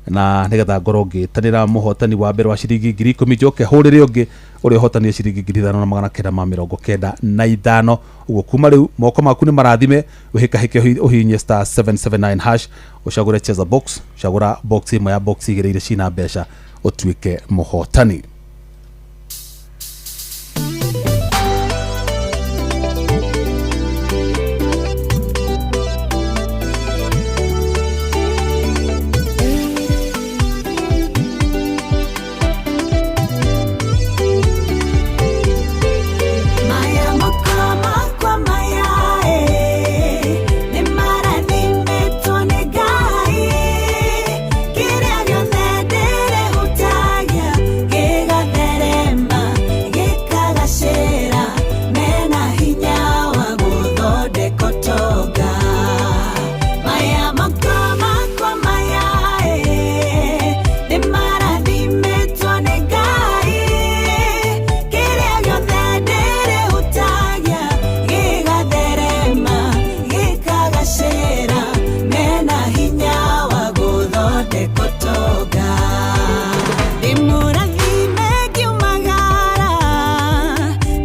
na nĩgetha ngorwo ngĩtanĩra mũhotani wa mbere wa ciringi 10,000, njoke hũrĩre ũngĩ ũrĩa ũhotanire ciringi 5995. Ũguo kuma rĩu moko maku nĩ marathime, ũhĩkahĩke ũhinye star 779 hash, ũcagũre cheza box, cagũra box ĩmwe ya box igĩrĩ iria cina mbeca, ũtuĩke mũhotani.
Maya moko makwa maya nĩ marathimĩtwo nĩ Ngai, kĩrĩa gĩothe ndĩrĩhutagia gĩgatherema gĩkagacĩra, mena hinya wa gũthondeka ũtonga. Maya moko makwa maya nĩ marathimĩtwo nĩ Ngai, kĩrĩa gĩothe ndĩrĩhutagia gĩgatherema gĩkagacĩra, mena hinya wa gũthondeka ũtonga. Ndĩmũrathime ngiumagara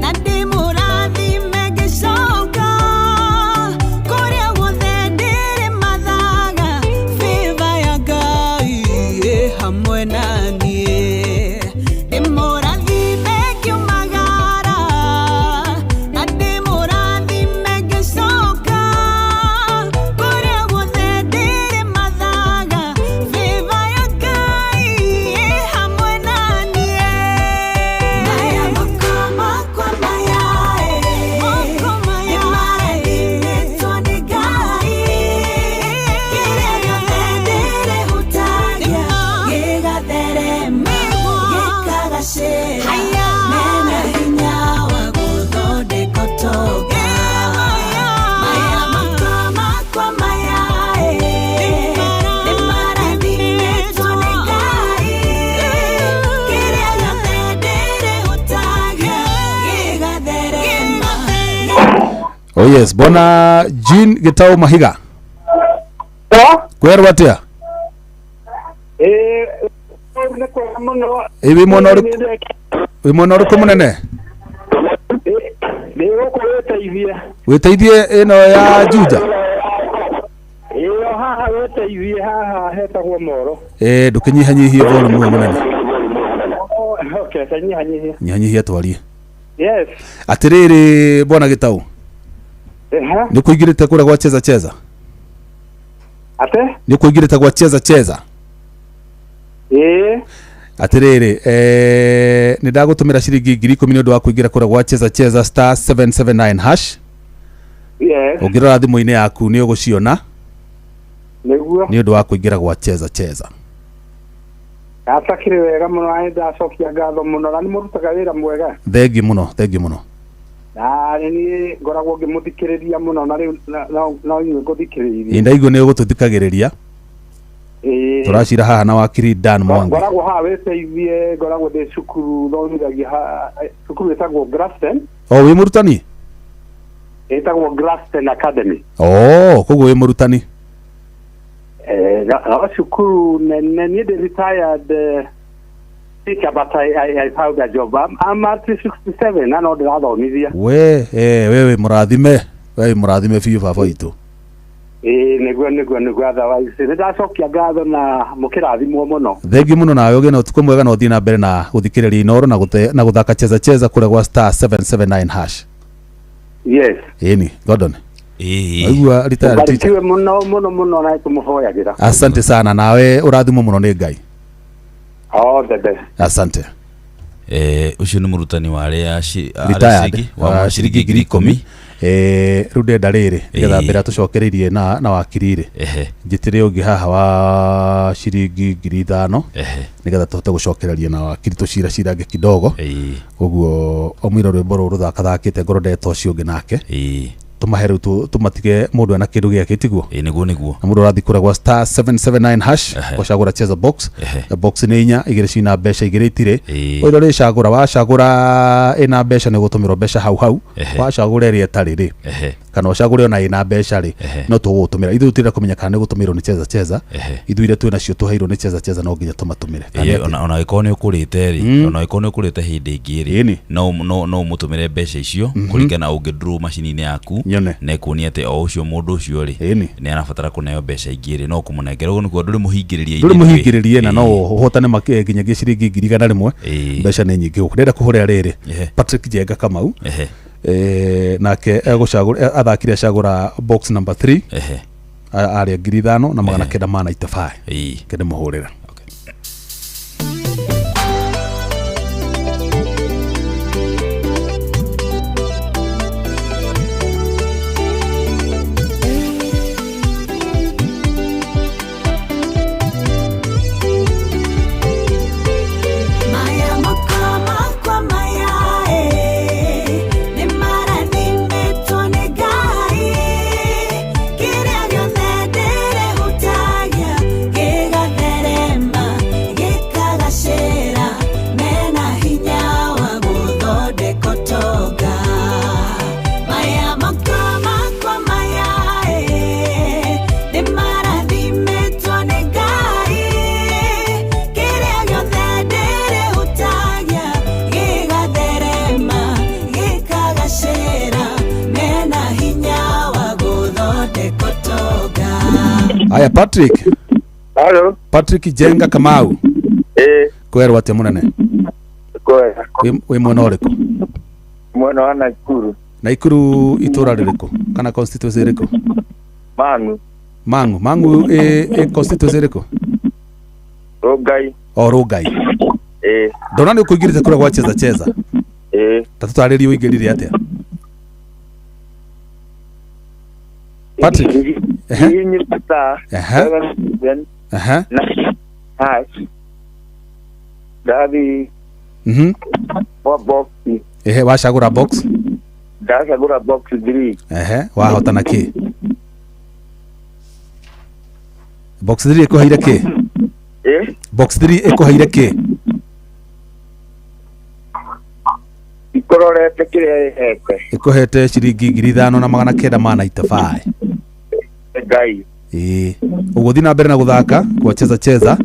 na ndĩmũrathime ngĩcoka, kũrĩa guothe ndĩrĩmathaga favor ya Ngai ĩ hamwe na niĩ. Ndĩmũrathime ngiumagara na ndĩmũrathime ngĩcoka, kũrĩa guothe ndĩrĩmathaga favor ya Ngai ĩ hamwe na niĩ. Maya moko makwa maya nĩ marathimĩtwo nĩ Ngai, kĩrĩa gĩothe ndĩrĩhutagia gĩgatherema gĩkagacĩra, mena hinya wa gũthondeka ũtonga. Maya moko makwa maya nĩ marathimĩtwo nĩ Ngai, kĩrĩa gĩothe ndĩrĩhutagia gĩgatherema.
Oh yes, bwana Jean Gitau Mahiga, kwerwo atĩa?
Nĩ kwega mũno.
Ĩ wĩ mwena ũrĩkũ, wĩ mwena ũrĩkũ mũnene?
Ndĩ gũkũ wĩteithie.
Wĩteithie ĩno ya Juja?
Ĩyo haha wĩteithie, haha hetagwo Moro.
Ĩ ndũkĩnyihanyihie volume ĩyo mũnene.
Oh, okay, tanyihanyihia.
Nyihanyihia twarie.
Yes.
Atĩrĩrĩ bwana Gitau,
Ehe.
nĩ kũingĩrĩte kũrĩa gwa cheza cheza?
Ate?
Nĩ kũingĩrĩte gwa cheza cheza?
Ĩĩ.
Atĩrĩrĩ, nĩ ndagũtũmĩra ciringi 10,000 nĩ ũndũ wa kũingĩra kũrĩa gwa cheza cheza star 779 hash.
Yes.
Ũngĩrora thimũ-inĩ yaku nĩ ũgũciona.
Nĩguo.
Nĩ ũndũ wa kũingĩra gwa cheza cheza.
Atakĩrĩ wega mũno na nĩndacokia ngatho mũno na nĩ mũrutaga wĩra mwega.
Thengi mũno, thengi mũno.
Na nĩ niĩ ngoragwo ngĩmũthikĩrĩria mũno na rĩu no inyuĩ ngũthikĩrĩirie.
Ĩ ndaigua nĩ ũgũtũthikagĩrĩria.
Ĩĩ.
Tũracira haha na wakiri Dan Mwangi.
Ngoragwo haha wĩteithie, ngoragwo ndĩ cukuru thomithagia cukuru ĩtagwo Grafton.
O wĩ mũrutani?
Ĩtagwo Grafton Academy.
Oh, koguo wĩ mũrutani.
No cukuru nene, niĩ ndĩ retired teacher, but I found a job. I'm at 67 na no ndĩrathomithia.
We we wĩ mũrathime, we wĩ mũrathime biũ baba witũ.
Ĩĩ nĩguo, otherwise nĩ ndacokia ngatho na mũkĩrathimwo mũno.
Thengi mũno nawe, ũgĩe na ũtukũ mwega na ũthiĩ na mbere na gũthikĩrĩria Inooro na na gũthaka cheza cheza kũrĩa gwa star 779 hash.
Yes.
Ĩni Gordon,
Ĩĩ.
waigua retired teacher.
Barikiwe mũno mũno mũno na tũmũhoyagĩra.
Asante sana, nawe ũrathimwo mũno nĩ Ngai.
All the best.
Asante.
Ũcio nĩ mũrutani wa arĩa
Retired
wa ciringi 10,000.
Rĩu ndenda rĩrĩ nĩgetha
Ĩĩ.
mbere atũcokereirie na wakiri rĩ, njĩtĩre ũngĩ haha wa ciringi 5,000, nĩgetha tũhote gũcokereria na wakiri tũciracirange kidogo. Ũguo o mũira rwĩmbo rũrũ rũthakathakĩte ngoro ndeta ũcio ũngĩ nake, tũmahe rĩu, tũmatige mũndũ ena kĩndũ gĩake, tiguo?
Ĩĩ, nĩguo nĩguo.
Na mũndũ ũrathiĩ kũrĩa gwa *779#, ũgacagũra cheza box. Box nĩ inya, igĩrĩ cina mbeca, igĩrĩ itirĩ. Ũrĩa ũrĩcagũra, wacagũra ĩna mbeca nĩ ũgũtũmĩrwo mbeca hau hau. Wacagũra ĩrĩa ĩtarĩ rĩ, kana ũcagũre ona ĩna mbeca rĩ, no tũgũgũtũmĩra. Ithuĩ tũtirenda kũmenya kana nĩ gũtũmĩrwo nĩ cheza cheza. Ithuĩ iria twĩ nacio tũheirwo nĩ cheza cheza, no nginya tũmatũmĩre. Kana nĩ
Ĩĩ,
atĩa?
ona angĩkorwo nĩ ũkũrĩte rĩ, ona angĩkorwo nĩ ũkũrĩte hĩndĩ ĩngĩ rĩ,
Ĩni.
no ũmũtũmĩre mbeca icio kũringana ũngĩ draw macini-inĩ yaku,
Nyone.
na ĩkuonia atĩ o ũcio mũndũ ũcio rĩ,
Ĩni.
nĩ arabatara kũneo mbeca ingĩ rĩ, no kũmũnengera. Ũguo nĩkuo ndũrĩ mũhingĩrĩrie.
Ndũrĩ mũhingĩrĩrie, na no ũhotane nginyagia ciringi 100,000. Mbeca nĩ nyingĩ gũkũ. Ndĩrenda kũhũrĩra rĩrĩ Patrick Njenga Kamau. Nake egũcagũra, athakire acagũra box number 3, arĩa 5,995. Kende mũhũrĩra.
Maya moko makwa maya nĩ marathimĩtwo nĩ Ngai, kĩrĩa gĩothe ndĩrĩhutagia gĩgatherema gĩkagacĩra, mena hinya wa gũthondeka ũtonga. Maya moko makwa maya nĩ marathimĩtwo nĩ Ngai, kĩrĩa gĩothe ndĩrĩhutagia gĩgatherema gĩkagacĩra, mena hinya wa gũthondeka ũtonga.
Haya, Patrick.
Halo.
Patrick Njenga Kamau.
Eh.
Kwerwo atĩa mũnene?
Kwega.
Wĩ mwena ũrĩkũ?
Mwena wa Nakuru.
Naikuru itũra rĩrĩkũ kana constituency ĩrĩkũ?
Mang'u.
Mang'u. Mang'u ĩ constituency ĩrĩkũ?
Rongai.
O Rongai.
Eh.
Ndona nĩ ũkũingĩrĩte kũrĩa gwa cheza cheza.
Eh.
Ta tũtarĩrie ũingĩrire atĩa, Patrick.
Hihinyĩra star 77 9 hash. Ndathi kwa box.
Wacagũra box?
Ndacagũra box 3.
Wahotana kĩ? Box 3 ĩkũheire kĩ?
Eh.
Box 3 ĩkũheire kĩ?
Ikororete kĩrĩa ĩhete.
Ĩkũhete ciringi 5,995.
Ngai.
Ĩĩ, ũguo thiĩ na mbere na gũthaka kwa cheza cheza,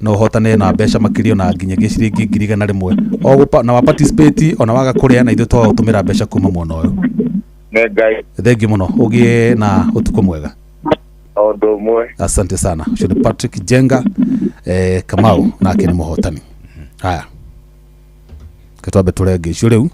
no ũhotane na mbeca makĩria na nginyagia ciringi 100,000 o gũpa, na wa participate ona waga kũrĩa, na ithuĩ twaga gũtũmĩra mbeca kuma mwena ũyũ.
Nĩ Ngai.
Thengiũ mũno, ũgĩe na ũtukũ mwega.
O ũndũ ũmwe.
Asante sana. Ũcio nĩ Patrick Njenga Kamau, nake nĩ mũhotani. Haya, ke twambe tũrenge icio rĩu,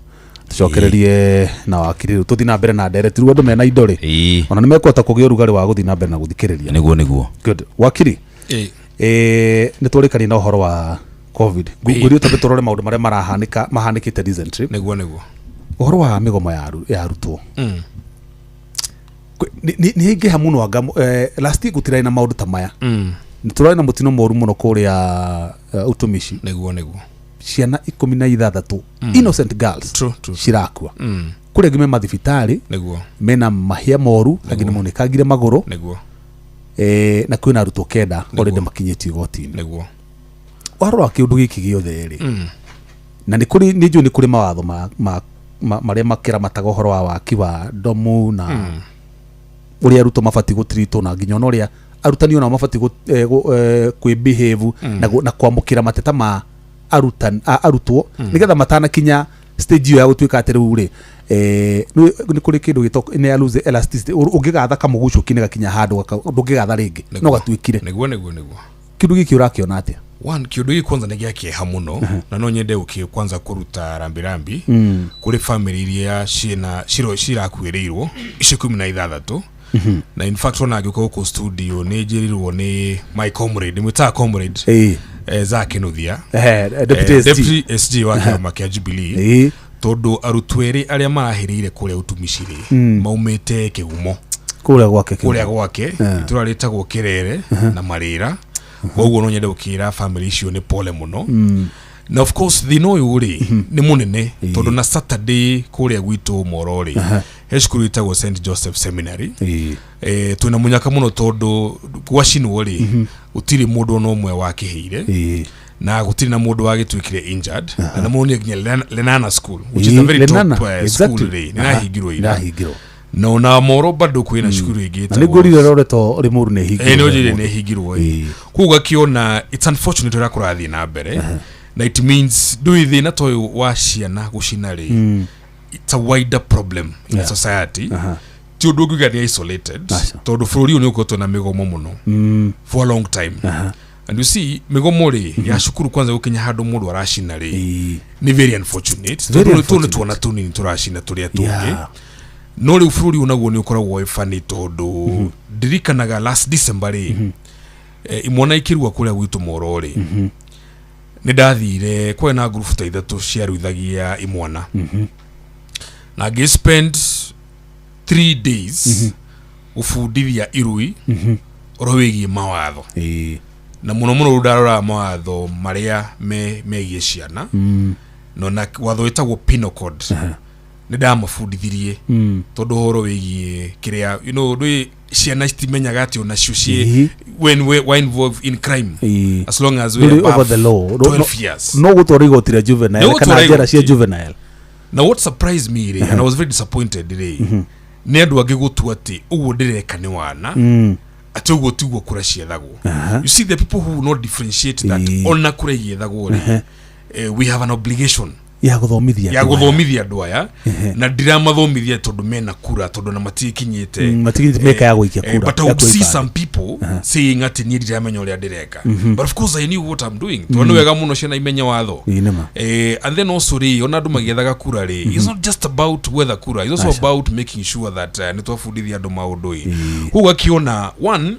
tũcokererie na wakiri rĩu, tũthiĩ na mbere na ndereti. Rĩu andũ mena indo rĩ, ona nĩ mekũhota kũgĩa ũrugarĩ wa gũthiĩ na mbere na gũthikĩrĩria.
Nĩguo nĩguo.
Good. Wakiri, nĩ twarĩkania na ũhoro wa COVID. Ngũrio twambe tũrore maũndũ marĩa marahanĩka mahanĩkĩte recently.
Nĩguo nĩguo.
Ũhoro wa mĩgomo ya arutwo nĩ yaingĩha mũno. Anga last year gũtirarĩ na maũndũ ta maya. Nĩ tũrarĩ na mũtino mũru mũno kũrĩa utumishi.
Nĩguo nĩguo.
Ciana 16, innocent girls,
True, true.
cirakua. Kũrĩ angĩ me mathibitarĩ, mena mahĩa moru, angĩ nĩ monekangire magũrũ. Na kwĩna arutwo 9 already makinyĩtio igoti-inĩ. Warora kĩũndũ gĩkĩ gĩothe rĩ, na nĩ kũrĩ, nĩ njũĩ nĩ kũrĩ mawatho marĩa makĩramataga ũhoro wa waki wa ndomu na ũrĩa arutwo mabatiĩ gũtiritwo, na nginya ona ũrĩa arutani onao mabatiĩ kwĩ behave na kwamũkĩra mateta ma arutwo, nĩgetha matanakinya stage ĩyo ya gũtuĩka atĩ rĩu rĩ, nĩ kũrĩ kĩndũ gĩtagwo nĩ ya lose elasticity. Ũngĩgatha kamũgucũki nĩ gakinya handũ ndũngĩgatha rĩngĩ, no gatuĩkire.
Nĩguo nĩguo nĩguo.
Kĩndũ gĩkĩ ũrakĩona atĩa?
One, kĩũndũ gĩkĩ kwanza nĩ gĩa kĩeha mũno, na no nyende gũkĩ kwanza kũruta rambirambi kũrĩ family iria ciĩna ciro cirakuĩrĩirwo icio 16. Na in fact ona ngĩũka gũkũ studio nĩ njĩrirwo nĩ my comrade, mwĩtaga comrade, Zack Kinuthia,
Deputy SG.
Deputy SG wa kĩama kĩa Jubilee. Tondũ arutwo erĩ arĩa marahĩrĩire kũrĩa utumishi rĩ, maumĩte Kĩgumo.
Kũrĩa gwake.
Kũrĩa gwake, itũra rĩtagwo Kĩrere na Marĩra. Koguo no nyende gũkĩra family icio nĩ pole mũno. Na of course thĩna ũyũ rĩ nĩ mũnene, tondũ na Saturday kũrĩa gwitũ Moro rĩ, he cukuru ĩtagwo St Joseph Seminary. Twĩna mũnyaka mũno tondũ gwacinwo rĩ, gũtirĩ mũndũ ona ũmwe wakĩhĩire na gũtirĩ na mũndũ wagĩtuĩkire injured. Na nĩmonire nginya Lenana School, which is a very
Lenana,
top school rĩ, nĩrahingirwo ira.
Nĩrahingirwo.
Na ona Moro bado kwĩna cukuru ĩngĩ
Na nĩ ngũrire Loreto Limuru nĩ
ĩhingirwo. Nĩ ũnjĩrire
Ĩhingirwo.
nĩ ĩhingirwo ĩ. Koguo ũgakĩona it's unfortunate ũrĩa kũrathiĩ na mbere, na it means ndũĩ thĩna ta ũyũ wa ciana gũcina rĩ, it's a wider problem in society. Ti ũndũ ũngiuga nĩ isolated,
Aca.
tondũ bũrũri ũyũ nĩ ũkoretwo na mĩgomo mũno for a long time. And you see, mĩgomo rĩ ya cukuru kwanza gũkinya handũ mũndũ aracina rĩ, nĩ very unfortunate,
Very
tondũ tũu nĩ
unfortunate.
tuona tũnini tũracina tũrĩa tũngĩ. No rĩu bũrũri ũyũ naguo nĩ ũkoragwo wĩ funny, tondũ ndirikanaga last December rĩ, imwana ikĩrua kũrĩa gwitũ Moro rĩ, nĩ ndathire kwarĩ na ngurubu ta ithatũ ciaruithagia imwana, na ngĩ spend 3 days gũbundithia irui ũhoro wĩgiĩ mawatho, na mũno mũno rĩu ndaroraga mawatho marĩa megiĩ ciana, no na watho wĩtagwo Penal Code nĩ ndamabundithirie, tondũ ũhoro wĩgiĩ kĩrĩa ndũĩ ciana citimenyaga atĩ onacio ciĩ when we were involved in crime, as long as we
Ndũrĩ
above
over the law.
12 years.
No gũtwara igoti rĩa juvenile
Nĩ
kana
gũtwara
njera cia
igoti.
juvenile.
Na what surprised me rĩ, and I was very disappointed rĩ, nĩ andũ angĩ gũtua atĩ ũguo ndĩreka nĩ wana, atĩ ũguo tiguo kura ciethagwo. You see, the people who will not differentiate that ona kura igĩethagwo rĩ, we have an obligation
ya gũthomithia
ya
andũ aya.
Gũthomithia andũ aya, na ndiramathomithia tondũ mena kura, tondũ na matikinyĩte
Matikinyĩte mĩaka ya gũikia kura,
but I
ya
would see
kuoya
some people saying atĩ niĩ ndiramenya ũrĩa ndĩreka, but of course I knew what I'm doing, tondũ nĩ wega mũno ciana imenye watho.
Ĩĩ, nĩma.
And then also rĩ, ona andũ magĩethaga kura rĩ, it's not just about gwetha kura, it's also about making sure that nĩ twabundithia andũ maũndũ ĩ. Koguo akiona one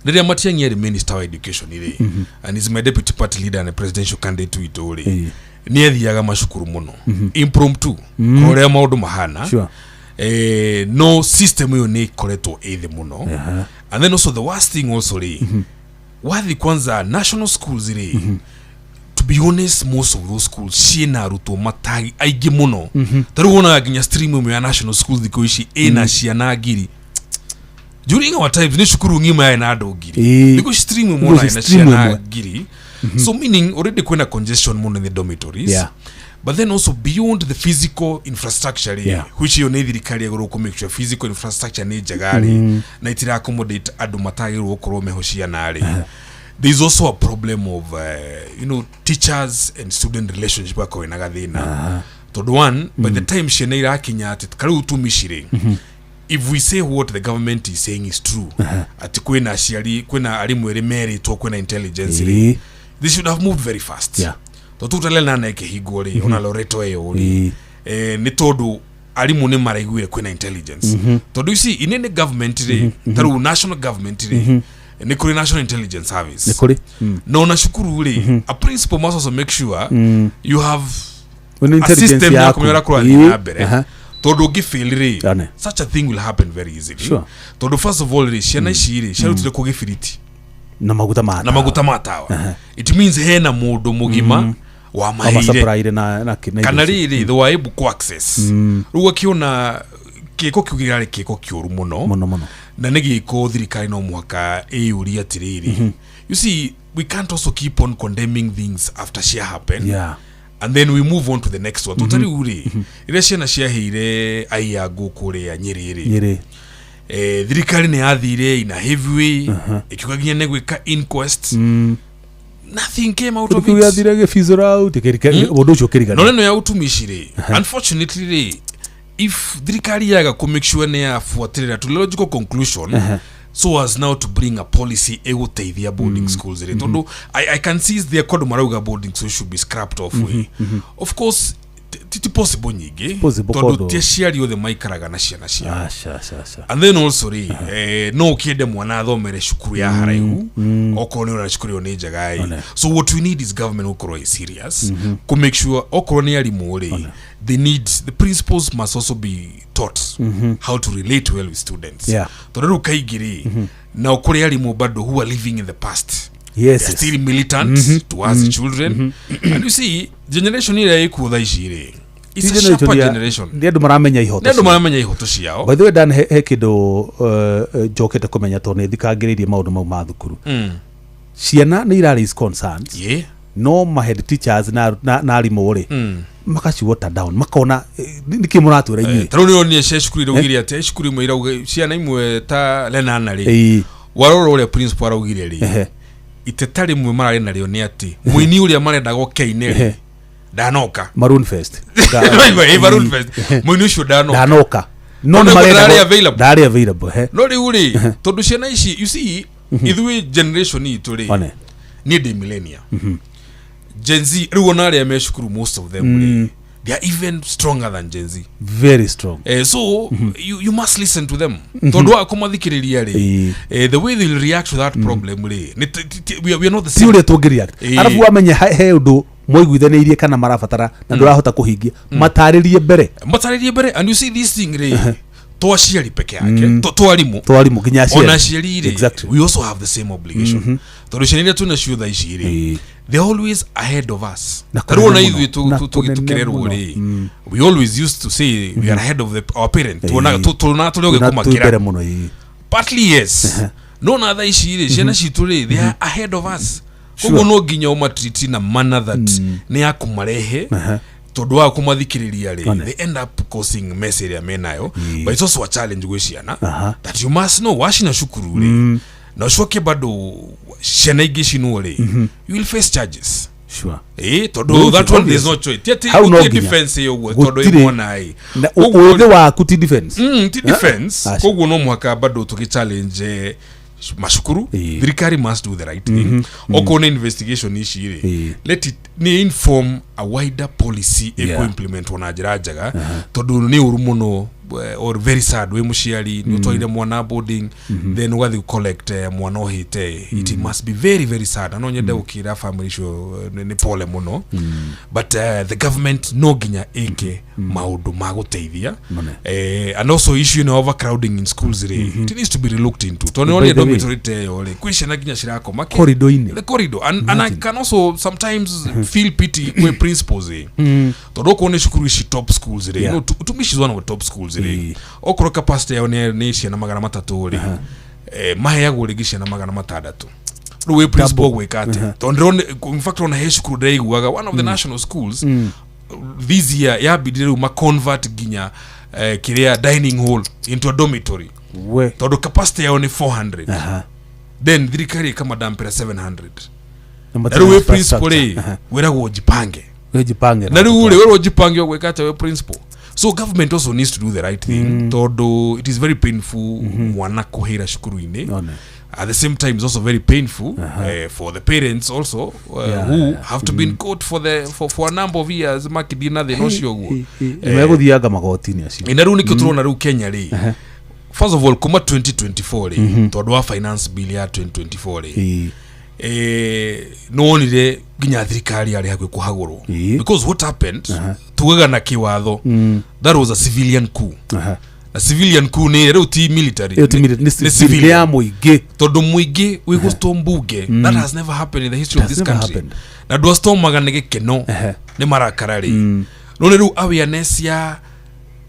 rĩrĩa Matiang'i arĩ minister wa education rĩ, and is my deputy party leader and a presidential candidate witũ rĩ, nĩ athiaga macukuru mũno impromptu kũrĩa maũndũ mahana. No system ĩyo nĩ ĩkoretwo ĩ thĩ mũno. And then also the worst thing also rĩ, wathi kwanza national schools rĩ, to be honest, most of those schools ciĩna arutwo matagi aingĩ mũno. Ta rĩu wonaga nginya stream ĩmwe ya national schools thikũ ici ĩna ciana ngiri. During our times nĩ cukuru ng'ima yarĩ na andũ ngiri. Thikũ ici stream ĩmwe
Thikũ ici
wona ĩna
stream
ciana
ĩmwe.
ngiri, so meaning already kwĩna congestion mũno in the dormitories. But then also beyond the physical infrastructure rĩ, which ĩyo nĩ thirikari yagĩrĩirwo kũ make sure physical infrastructure nĩ njega rĩ, na itira accommodate andũ matagĩrĩirwo gũkorwo meho ciana rĩ, there is also a problem of teachers and student relationship gakorwo ĩna gathĩna, tondũ one, by the time ciana irakinya atĩ karĩu tumici rĩ, if we say what the government is saying is true, atĩ kwĩna aciari, kwĩna arimũ erĩ merĩtwo kwĩna intelligence rĩ, they should have moved very fast, tondũ tũu Lenana ĩkĩhingwo rĩ, ona Loreto ĩyo rĩ, nĩ tondũ arimũ nĩ maraiguire kwĩna intelligence. Tondũ you see, in any government rĩ, ta rĩu national government rĩ, nĩ kũrĩ National Intelligence Service.
Nĩ kũrĩ.
Na ona cukuru rĩ, a principal must also make sure you have
Wĩna
a
intelligence
system ya
yaku.
kũmenya ũrĩa kũrathiĩ na mbere, tondũ ũngĩfail rĩ,
Yane.
such a thing will happen very easily. Tondũ first of all rĩ, ciana ici rĩ ciarutire kũ gĩbiriti
Na maguta ma
na maguta ma tawa? It means hena mũndũ mũgima wamaheire
wamacapraire na
kana
indo icio.
rĩrĩ they were able ku access. Rĩu akĩona gĩko kĩu kĩrarĩ gĩko kĩũru mũno.
Mũno mũno.
Na nĩ gĩko thirikari no mũhaka ĩyũrie atĩrĩrĩ, you see, we can't also keep on condemning things after cia happen and then we move on to the next one. Tondũ rĩu rĩ, rĩrĩa ciana ciaheire aiya ngũ kũrĩa Nyĩrĩ rĩ,
Nyĩrĩ.
Thirikari nĩ yathire ina heavy way ĩkiuga nginya nĩ gwĩka inquest. Nothing came out of
Kĩu
it.
gĩathire gĩbicũra out ũndũ ũcio
No
ũkĩrigana.
neno ya utumishi rĩ, unfortunately rĩ, if thirikari yaga kũ make sure nĩ yabuatĩrĩra to logical conclusion so as now to bring a policy ĩgũteithia boarding schools rĩ, tondũ I can see there kwandũ marauga boarding schools should be scrapped off way. Of course Ti possible nyingĩ,
Possible
tondũ
kondũ-
ti aciari othe maikaraga na ciana ciao.
Aca aca aca.
And then also rĩ, no ũkĩende mwana athomere cukuru ya haraihu, okorwo nĩ ũrona cukuru ĩyo nĩ njega ĩ. So what we need is government gũkorwo ĩ serious kũ make sure okorwo nĩ arimũ rĩ, they need, the principals must also be taught how to relate well with students, tondũ rĩu kaingĩ rĩ, nao kũrĩ arimũ bado who are living in the past. They are still militant towards the children, and you see, generation ĩrĩa ĩkuo thaa ici rĩ, it's a sharper generation.
Nĩ andũ maramenya ihoto
Nĩ andũ
ciao.
maramenya ihoto ciao.
By the way, Dan, he kĩndũ njokete kũmenya tondũ nĩ thikangĩrĩirie maũndũ mau ma thukuru. Ciana nĩ ira raise concerns, no ma head teachers na arimũ rĩ, makaci water down, makona nĩkĩ mũratwĩra inyuĩ.
Ta rĩu nĩronire cia cukuru iraugire atĩ cukuru imwe irauga ciana imwe ta Lenana rĩ, warora ũrĩa principal araugire rĩ, iteta rĩmwe mararĩ narĩo nĩ atĩ mũini ũrĩa marendaga okeine rĩ, ndanoka.
Maroon Fest.
Ũraigua, Maroon Fest. Mũini ũcio ndanoka.
Ndanoka, no
No
nĩ
nĩguo
marenda.
ndarĩ available.
Ndarĩ available, he.
No rĩu rĩ, tondũ ciana ici, you see, ithuĩ generation itũ rĩ,
One.
niĩ ndĩ millennia, Gen Z rĩu ona arĩa me cukuru, most of them rĩ, they are even stronger than Gen Z.
Very strong.
So you must listen to them, tondũ wa kũmathikĩrĩria rĩ, the way they will react to that problem rĩ, nĩ we are not the
Ti
same.
ũrĩa tũngĩreact. Arabu wamenya he ũndũ mwaiguithanĩirie kana marabatara na ndũrahota kũhingia, matarĩrie mbere.
Matarĩrie mbere. And you see, this thing rĩ, to aciari peke yake, to arimũ,
Twarimũ nginya aciari.
ona aciari rĩ, we also have the same obligation, tondũ ciana iria twĩna cio thaa ici rĩ, they're always ahead of us.
Na
Ta rĩu ona
kũnene
ithuĩ
mũno. Na kũnene
tũkĩrerwo
mũno.
rĩ, we always used to say we are ahead of our parent. Tuonaga tuonaga tũrĩ ogĩ
Na twĩ
kũmakĩra.
mbere mũno, ĩĩ.
Partly yes, no na thaa ici rĩ, ciana citũ rĩ, they are ahead of us. Koguo no nginya ũmatreat na manner that nĩ ya kũmarehe, tondũ wa kũmathikĩrĩria rĩ,
One.
they end up causing mess ĩrĩa menayo. But it's also a challenge gwĩ ciana that you must know wacina cukuru rĩ, na ũcoke bado ciana ingĩ cinwo rĩ, you will face charges. Ĩ tondũ
Obvious.
that one there's no choice. Ti atĩ
Hau no
gũtirĩ
nginya.
defense ĩyo ũguo tondũ
Gũtirĩ.
ĩ mwana ĩ.
Na
Koguo-
ũthĩ waku ti defense.
Ti defense.
Aca.
Koguo no mũhaka bado tũgĩ challenge macukuru. Thirikari must do the right thing. Okorwo nĩ investigation ici rĩ, let it nĩ inform a wider policy ĩkũ implementwo na njĩra njega, tondũ nĩ ũru mũno, or very sad, wĩ mũciari nĩ ũtwarire mwana boarding, then ũgathiĩ collect mwana ũhĩte. It must be very very sad, na no nyende gũkĩra family icio nĩ pole mũno, but the government no nginya ĩke maũndũ ma gũteithia.
Mone.
And also issue ĩno ya overcrowding in schools rĩ, it needs to be relooked into, tondũ
By
nĩ
the way-
dormitory ta ĩyo rĩ, kwĩ ciana nginya cirakoma
Corridor-inĩ.
The corridor. And I can also sometimes feel pity kwĩ principals ĩ, tondũ okorwo nĩ cukuru ici top schools rĩ, no Utumishi is one of the top schools rĩ, okorwo capacity yao nĩ ciana 300 rĩ, maheagwo rĩngĩ ciana 600. Rĩu wĩ principal gwĩka atĩa? Tondũ ndĩrona, in fact, ona he cukuru ndĩraiguaga, one of the national schools, this year yambindire rĩu maconvert nginya kĩrĩa dining hall into a dormitory,
We.
tondũ capacity yao nĩ 400. Then thirikari ĩkamadampĩra 700.
Na
Na rĩu wĩ principal rĩ, wĩragwo jipange.
Wĩjipange.
Na rĩu rĩ, wĩrwo jipange, ũgwĩka atĩa wĩ principal? So government also needs to do the right thing, tondũ it is very painful mwana kũhĩra cukuru-inĩ.
One.
At the same time, it's also very painful for the parents also, who have to be in court for a number of years makĩthiĩ na thĩna ũcio ũguo.
Nĩ megũthianga magoti-inĩ acio.
Na rĩu nĩkĩo tũrona rĩu Kenya rĩ, first of all, kuma 2024 rĩ, tondũ wa finance bill ya 2024 rĩ, nĩwonire nginya thirikari yarĩ hakuhĩ kũhagũrwo, because what happened, tugaga na kĩwatho, that was a civilian coup. Na civilian coup nĩ rĩu ti military.
Ĩyo ti
nĩ
nĩ
civilian.
nĩ ya mũingĩ.
Tondũ mũingĩ wĩ gũstorm mbunge, that has never happened in the history
It
of
has
this
never
country.
happened.
Na andũ astormaga nĩ gĩkeno, nĩ marakara rĩ, no nĩ rĩu awareness ya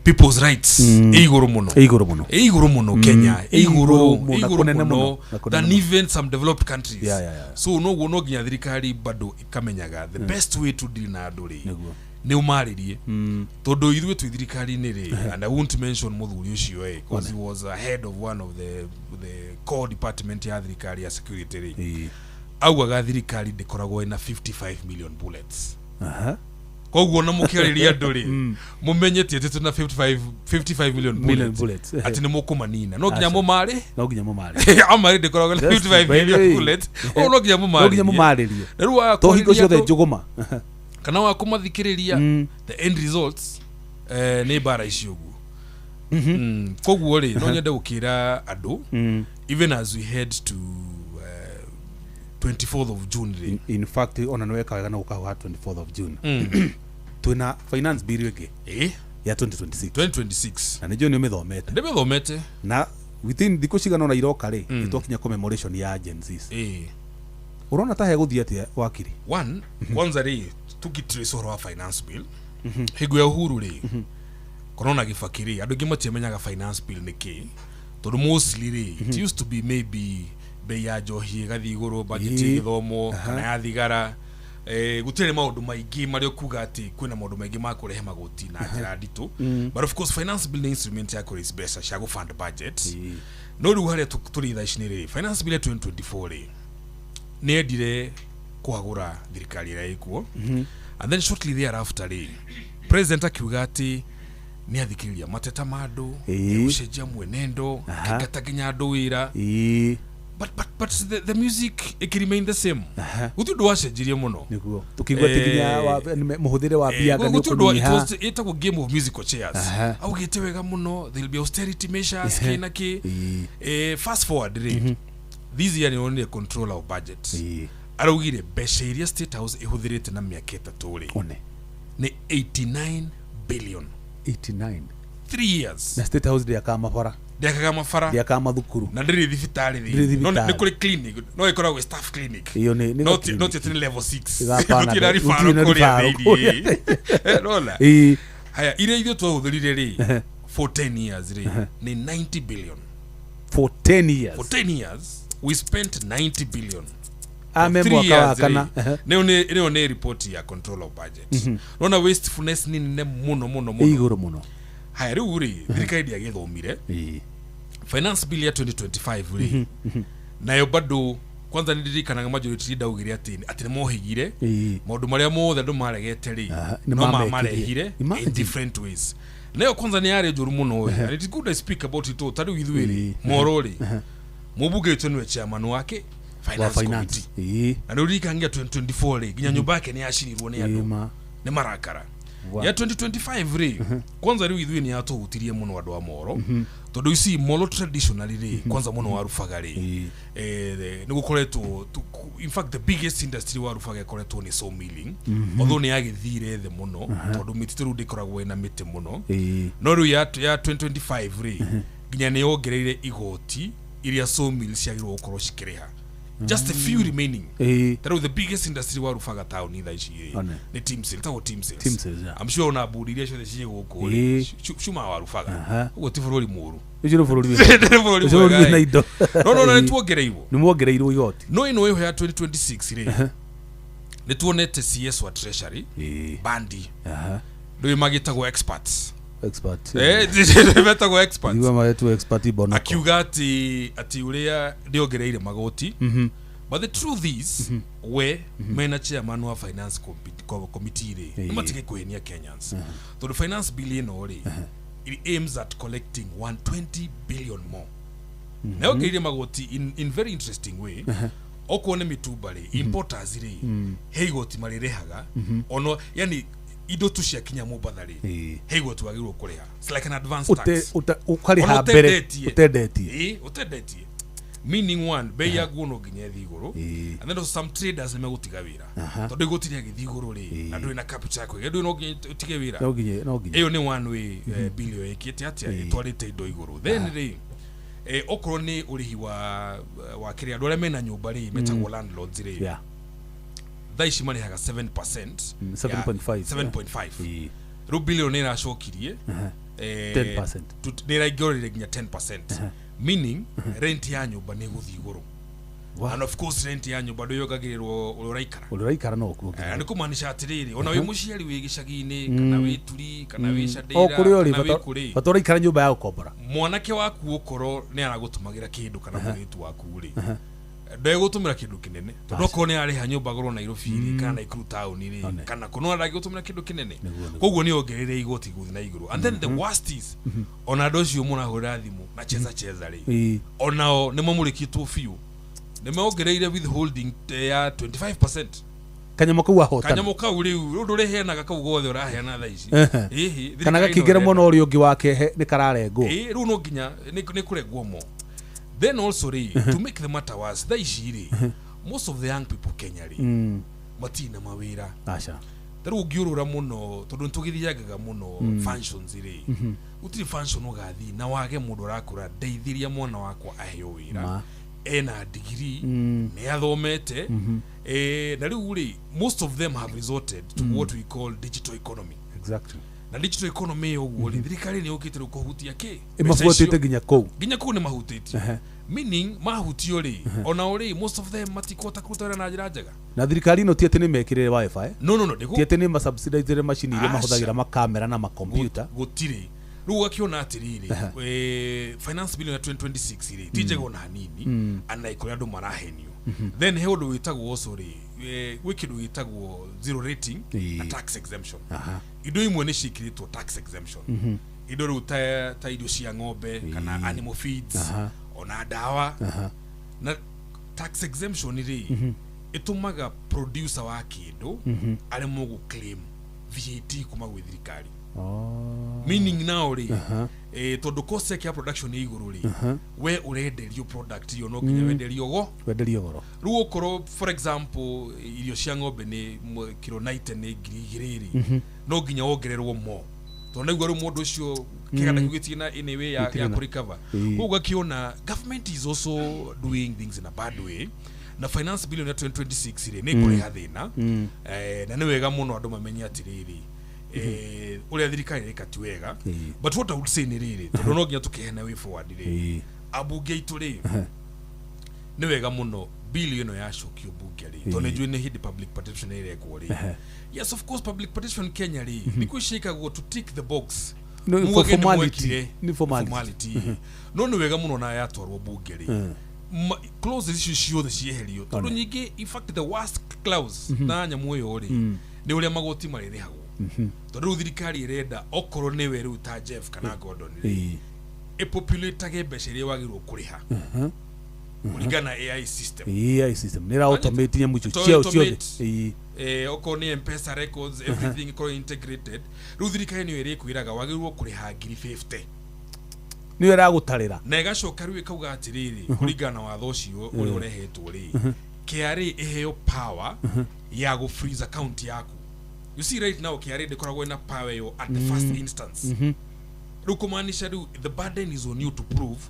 people's rights ĩ igũrũ mũno.
Ĩ igũrũ mũno.
Ĩ igũrũ mũno Kenya, ĩ igũrũ
Ĩ igũrũ mũno,
ĩ
na
igũrũ
kũnene
mũno
mũno, na kũnene
than
mũno.
even some developed countries. So noguo no nginya thirikari bado ĩkamenyaga the best way to deal na andũ rĩ, nĩ ũmarĩrie, tondũ ithuĩ twĩ thirikari-inĩ rĩ, and I won't mention mũthuri ũcio ĩ, because he was a head of one of the core department ya thirikari ya security rĩ, augaga thirikari ndĩkoragwo ĩna 55 million bullets. Koguo na mũkĩarĩria andũ rĩ, mũmenye ti atĩ twĩna 55 million
Million
bullets,
bullets.
atĩ nĩ mũkũmanina, no nginya
Aca.
mũmarĩ.
No nginya mũmarĩ.
Amarĩ ndĩkoragwo na
That's
55
by the
million
way.
bullets, ũguo no nginya
No nginya
mũmarĩrie.
mũmarĩrie.
Na rĩu
To hingo
wakwarĩria
ciothe
andũ-
njũgũma.
Kana wa kũmathikĩrĩria, the end results nĩ mbara ici ũguo. Koguo rĩ, no nyende gũkĩra andũ, even as we head to 24th of June rĩ.
In fact, ona nĩ weka wega na gũka ha 24th of June, twĩna finance bill ĩngĩ ya 2026.
2026.
Na nĩ njũĩ nĩ ũmĩthomete.
Ndĩmĩthomete.
Na within thikũ cigana ũna iroka rĩ, nĩ twakinya commemoration ya Gen Zs. Ũrona ta hegũthiĩ atĩa, wakiri?
One, kwanza rĩ, tũgĩtrace ũhoro wa finance bill hingo ya Uhuru rĩ, korona Gĩbakĩ rĩ, andũ aingĩ matiamenyaga finance bill nĩ kĩ, tondũ mostly rĩ, it used to be maybe bei ya njohi ĩgathiĩ igũrũ, budget ya gĩthomo kana ya thigara. Gũtirĩ maũndũ maingĩ marĩa ũkuga atĩ kwĩna maũndũ maingĩ ma kũrehe magoti na njĩra nditũ. But of course finance bill nĩ instrument ya kũraise mbeca cia gũfund budget. No rĩu harĩa tũrĩ thaa ici nĩ rĩ, finance bill ya 2024 rĩ, nĩ endire kũhagũra thirikari ĩrĩa ĩkuo, and then shortly thereafter rĩ, president akiuga atĩ nĩ athikĩrĩria mateta ma andũ, gũcenjia mwenendo, akĩingata nginya andũ wĩra. But the music ĩkĩremain the same. Gũtirĩ ũndũ wacenjirie mũno.
Nĩguo tũkĩigua atĩ nginya mũhũthĩre wa mbia anga nĩ
Gũtirĩ ũndũ it
ũkũnyiha.
Ĩtagwo game of musical chairs. Augĩte wega mũno there will be austerity measures, kĩ na kĩ. Fast forward rĩ, this year nĩ onire controller of budget araugire mbeca iria State House ĩhũthĩrĩte na mĩaka 3 rĩ,
One.
nĩ 89 billion.
89.
3 years.
Na State House ndĩakaga mabara?
Ndĩakaga mabara.
Ndĩakaga mathukuru.
Na ndĩrĩ thibitarĩ
Ndĩrĩ
thĩinĩ. No
thibitarĩ.
nĩ kũrĩ clinic, no ĩkoragwo ĩ staff clinic.
Ĩyo nĩ
No
ga
no ti atĩ nĩ level 6.
Hapana,
Gũtirĩ na
gũtirĩ
referral
na
kũrĩa
referral
thĩinĩ. Nona haya iria ithuĩ twahũthĩrire rĩ for 10 years rĩ nĩ 90 billion.
For 10 years?
For 10 years we spent 90 billion.
Ame
Three
mwaka wa
years
kana.
rĩ, nĩyo nĩ report ya control of budget. Nona wastefulness nĩ nene mũno mũno
Ĩ
mũno.
igũrũ mũno.
Haya, rĩu rĩ, thirikari ndĩagĩthomire finance bill ya 2025 rĩ, nayo bado kwanza nĩ ndirikanaga majority leader augire atĩ nĩ mohĩgire maũndũ marĩa mothe andũ maregete rĩ,
Nĩ
no
mamekire.
mamarehire in
Imagine.
different ways. Nayo kwanza nĩ yarĩ njũru mũno ĩ, and it is good I speak about it. Ta rĩu ithuĩ rĩ, moro rĩ, mũmbunge witũ nĩwe chairman wake
Wa
finance
finance
committee. Na rĩu ririkanagia 2024 rĩ, nginya nyũmba yake nĩ yacinirwo nĩ andũ nĩ marakara. Ya 2025 rĩ, kwanza rĩu ithuĩ nĩ yatũhutirie mũno andũ a moro, tondũ ici moro traditionally rĩ, kwanza mũno wa Rubaga rĩ, nĩ gũkoretwo in fact the biggest industry wa Rubaga ĩkoretwo nĩ sawmilling, although nĩ yagĩthire thĩ mũno tondũ mĩtitũ rĩu ndĩkoragwo ĩna mĩtĩ mũno. No rĩu ya 2025 rĩ, nginya nĩ yongereire igoti iria sawmill ciagĩrĩirwo gũkorwo cikĩrĩha, just a few remaining. Ta rĩu the biggest industry wa Rubaga town thaa ici rĩ,
One.
nĩ team sales, ĩtagwo team sales.
Team sales, yeah.
I'm sure ona mbũri iria ciothe ciĩ gũkũ rĩ, ciumaga wa Rubaga. Ũguo ti bũrũri mũũru.
Ũcio nĩ bũrũri
Nĩ bũrũri
ũcio bũrũri
mwega,
wĩna
ĩ.
indo.
No nĩ tuongereirwo.
Nĩ muongereirwo igoti.
No ĩno ĩho ya 2026 rĩ, nĩ tuonete CS wa Treasury bandi ndũĩ magĩtagwo experts.
Expert.
Metagwo experts.
Igua magetwo expert bonoko.
Akiuga atĩ ũrĩa ndĩongereire magoti, but the truth is we mena chairman wa finance committee rĩ, nĩ matige kũhenia Kenyans, tondũ finance bill ĩno rĩ, it aims at collecting 120 billion more, na yongereire magoti in very interesting way. Okorwo nĩ mĩtumba rĩ, importers rĩ, he igoti marĩrĩhaga ono, yani indo tu ciakinya Mombatha rĩ, he igoti wagĩrĩirwo kũrĩha. It's like an advance tax.
Ũkarĩha
Ona
mbere
ũtendetie.
ũtendetie.
Ĩ, ũtendetie, meaning one, bei ya nguo no nginya ĩthiĩ igũrũ, and then also some traders nĩ megũtiga wĩra, tondũ igoti rĩagĩthiĩ igũrũ rĩ, na ndũrĩ na capital ya kũiga, ndũrĩ, no nginya ũtige wĩra.
No nginya, no nginya.
Ĩyo nĩ one way bill ĩyo ĩkĩte atĩa, ĩtwarĩte indo igũrũ. Then rĩ, okorwo nĩ ũrĩhi wa kĩrĩa andũ arĩa mena nyũmba rĩ, metagwo landlords rĩ, thaa ici marĩhaga 7%.
7.5.
7.5. Rĩu bill ĩyo nĩ ĩracokirie
10%.
Nĩ ĩraingĩrorire nginya 10%, meaning rent ya nyũmba nĩ ĩgũthiĩ igũrũ. And of course rent ya nyũmba ndũyongagĩrĩrwo ũrĩa ũraikara.
Ũrĩa ũraikara no kuo.
Na nĩ kũmaanisha atĩrĩrĩ, ona wĩ mũciari wĩ gĩcagi-inĩ, kana wĩ Turi, kana wĩ
O
Candĩra,
kũrĩa ũrĩ,
kana wĩ
bata
kũrĩ,
bata ũraikara nyũmba ya gũkombora.
Mwanake waku okorwo nĩ aragũtũmagĩra kĩndũ, kana mũirĩtu waku rĩ, ndegũtũmĩra kĩndũ kĩnene, tondũ okorwo nĩ ararĩha nyũmba goro Nairobi rĩ, kana Naikuru taũni rĩ,
One.
kana kũno ndangĩgũtũmĩra kĩndũ kĩnene.
Nĩguo.
Koguo nĩ ongereire igoti gũthiĩ na igũrũ. And then the worst is ona andũ acio mũrahũrĩra thimũ na cheza cheza rĩ, onao nĩ mamũrĩkĩtwo biũ, nĩ mongereire withholding ya 25%.
Kanyamũ kau ahotana.
Kanyamũ kau rĩu rĩu ndũrĩheanaga kau gothe ũraheana thaa ici. Ĩhĩ,
Kana
thirikari no
gakĩingĩra
ĩrenda.
mwena ũrĩa ũngĩ wake nĩ kararengwo.
Ĩĩ, rĩu no nginya nĩ kũrengwo mo. Then also rĩ, to make the matter worse, thaa ici rĩ, most of the young people Kenya rĩ, matirĩ na mawĩra.
Aca.
Ta rĩu ũngĩũrũra mũno, tondũ nĩtũgĩthiangaga mũno functions rĩ, gũtirĩ function ũgathiĩ na wage mũndũ ũrakũra ndeithĩria mwana wakwa aheo wĩra.
Ma.
Ena degree, nĩ athomete. Na rĩu rĩ, most of them have resorted to what we call digital economy.
Exactly.
Na digital economy ĩyo ũguo rĩ, thirikari nĩ yũkĩte rĩu kũhutia kĩ? Mbeca
Ĩmabuatĩte
icio.
nginya kũu.
Nginya kũu nĩ mahutĩtio, meaning mahutio rĩ, onao rĩ, most of them matikũhota kũruta wĩra na njĩra njega.
Na thirikari ĩno ti atĩ nĩ mekĩrĩre wifi,
No,
ti
ndĩgũ
atĩ nĩ masubsidizere macini iria
Aca.
mahũthagĩra makamera na makompiuta.
Gũtirĩ. Rĩu ũgakĩona atĩrĩrĩ, finance bill ya 2026 rĩ, ti njega ona hanini, ana kũrĩa andũ marahenio. Then he ũndũ wĩtagwo also rĩ, gwĩ kĩndũ gĩtagwo zero rating na tax exemption. Indo imwe nĩ ciĩkĩrĩtwo tax exemption, indo rĩu ta irio cia ng'ombe kana animal feeds, ona ndawa. Na tax exemption rĩ, ĩtũmaga producer wa kĩndũ aremwo gũ claim VAT kuma gwĩ thirikari. Meaning now rĩ, tondũ cost yake ya production ĩ igũrũ rĩ, we ũrenderio product ĩyo no nginya wenderio go
Wenderio goro.
Rĩu okorwo, for example, irio cia ng'ombe nĩ kiro 90 nĩ 2,000 rĩ, no nginya wongererwo mo, tondũ naigua rĩu mũndũ ũcio kĩganda kĩu gĩtirĩ na any way ya kũrecover. Koguo ũgakĩona government is also doing things in a bad way, na finance bill ya 2026 rĩ, nĩ ĩkũreha thĩna. Na nĩ wega mũno andũ mamenye atĩrĩrĩ, ũrĩa thirikari ĩreka ti wega. But what I would say nĩ rĩrĩ, tondũ no nginya tũkĩheana way forward rĩ, ambunge aitũ rĩ, nĩ wega mũno bill ĩno yacokio bunge rĩ, tondũ nĩ njũĩ nĩ hĩndĩ public participation ĩrekwo rĩ. Yes, of course, public participation Kenya rĩ, thikũ ici ĩkagwo to tick the box.
No, for
Mugage nĩ
formality.
mwekire.
Nĩ formality.
Formality. No nĩ wega mũno na yatwarwo bunge rĩ, clauses icio ciothe cieherio, tondũ nyingĩ, in fact the worst clause na nyamũ ĩyo rĩ, nĩ ũrĩa magoti marĩrĩhagwo, tondũ rĩu thirikari ĩrenda okorwo nĩwe rĩu ta Jeff kana Gordon rĩ, ĩpopulatage mbeca iria wagĩrĩirwo kũrĩha kũringana na AI system.
AI system nĩ ĩra automate nyamũ icio
To
ciao ciothe.
automate. Okorwo nĩ Mpesa records, everything ikorwo integrated. Rĩu thirikari nĩyo ĩrĩkwĩraga wagĩrĩirwo kũrĩha 50,000.
Nĩyo ĩragũtarĩra.
Na ĩgacoka rĩu ĩkauga atĩrĩrĩ, kũringana na watho ũcio ũrĩa ũrehetwo rĩ, KRA ĩheo power ya gũ freeze account yaku. You see, right now KRA ndĩkoragwo ĩna power ĩyo at the first instance. Rĩu kũmaanisha rĩu the burden is on you to prove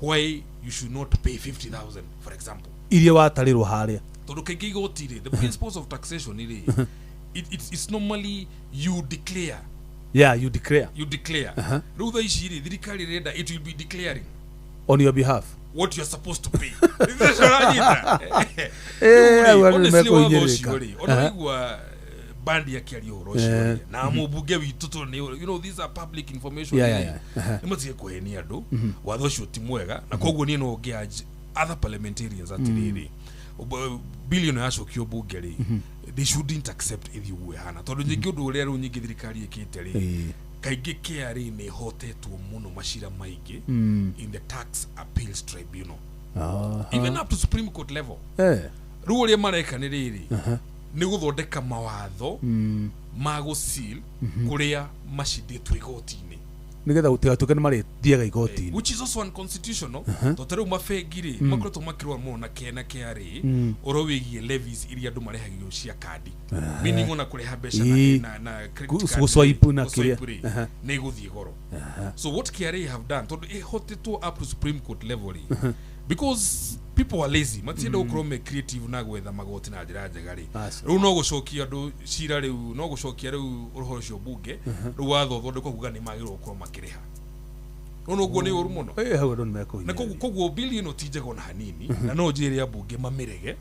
why you should not pay 50,000, for example,
Iria watarĩrwo harĩa.
Tondũ kaingĩ igoti rĩ, the principles of taxation rĩ, it's normally you declare.
Yeah, you declare.
You declare. Rĩu thaa ici rĩ, thirikari ĩrenda it will be declaring
on your behalf
what you are supposed to pay. Ũranyita?
Eh,
Rĩu rĩ,
au andũ
honestly, watho
nĩmekũhinyĩrĩrĩka.
ũcio rĩ, ona waigua bandi akĩaria ũhoro ũcio rĩ, na mũmbunge witũ, tondũ nĩ, these are public information rĩ, nĩ matige kũhenia andũ. Watho ũcio ti mwega, na koguo niĩ no ngĩ other parliamentarians atĩrĩrĩ, bill ĩno yacokio bunge rĩ, they shouldn't accept ĩthiĩ ũguo ĩhana, tondũ nyingĩ ũndũ ũrĩa rĩu nyingĩ thirikari ĩkĩte rĩ, kaingĩ KRA nĩ ĩhotetwo mũno macira maingĩ in the Tax Appeals Tribunal, even up to Supreme Court level. Rĩu ũrĩa mareka nĩ rĩrĩ, nĩ gũthondeka mawatho ma gũsil kũrĩa macindĩtwo igoti-inĩ,
Nĩgetha gũtigatuĩke nĩ marĩthiaga igoti-inĩ.
Which is also unconstitutional, tondũ ta rĩu mabengi rĩ, makoretwo makĩrũa mũno na KRA ũhoro wĩgiĩ levies iria andũ marehagio cia kandi, meaning ona kũreha mbeca na credit card
Gũswipe
rĩ,
na kĩrĩa.
gũswipe rĩ, nĩ ĩgũthiĩ goro. So what KRA have done, tondũ ĩhotetwo up to Supreme Court level rĩ, because people are lazy, matienda gũkorwo me creative na gwetha magoti na njĩra njega rĩ,
Aca.
rĩu no gũcokia andũ cira, rĩu no gũcokia rĩu ũhoro ũcio bunge, rĩu watho ũthondekwo kuga nĩ magĩrĩirwo gũkorwo makĩrĩha. Rĩu noguo nĩ ũru mũno.
Hau andũ
Na
nĩmekũhinyĩrĩrĩka.
koguo bill ĩno ti njega ona hanini, na no njĩre ambunge mamĩrege,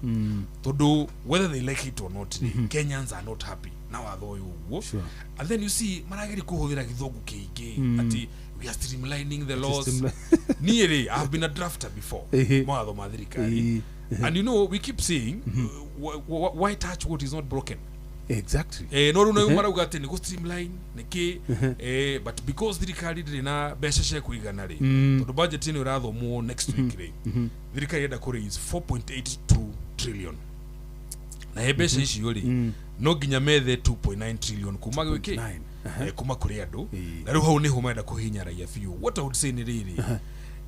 tondũ whether they like it or not rĩ, Kenyans are not happy na watho ũyũ ũguo. And then you see marageria kũhũthĩra gĩthũngũ kĩingĩ atĩ we are streamlining the laws. Niĩ rĩ, I have been a drafter before, mawatho ma thirikari, and we keep saying, why touch what is not broken?
Exactly.
No rĩu nayo marauga atĩ nĩ gũ streamline nĩkĩ, but because thirikari ndĩrĩ na mbeca cia kũigana rĩ, tondũ budget ĩno ĩrathomwo next week rĩ, thirikari ĩrenda kũ raise 4.82 trillion. Na he mbeca icio rĩ, no nginya methe 2.9 trillion kuma gwĩkĩ?
9.
Kuma kũrĩ andũ.
Ĩĩ.
Na rĩu hau nĩho marenda kũhinya raia biũ. What I would say nĩ rĩrĩ,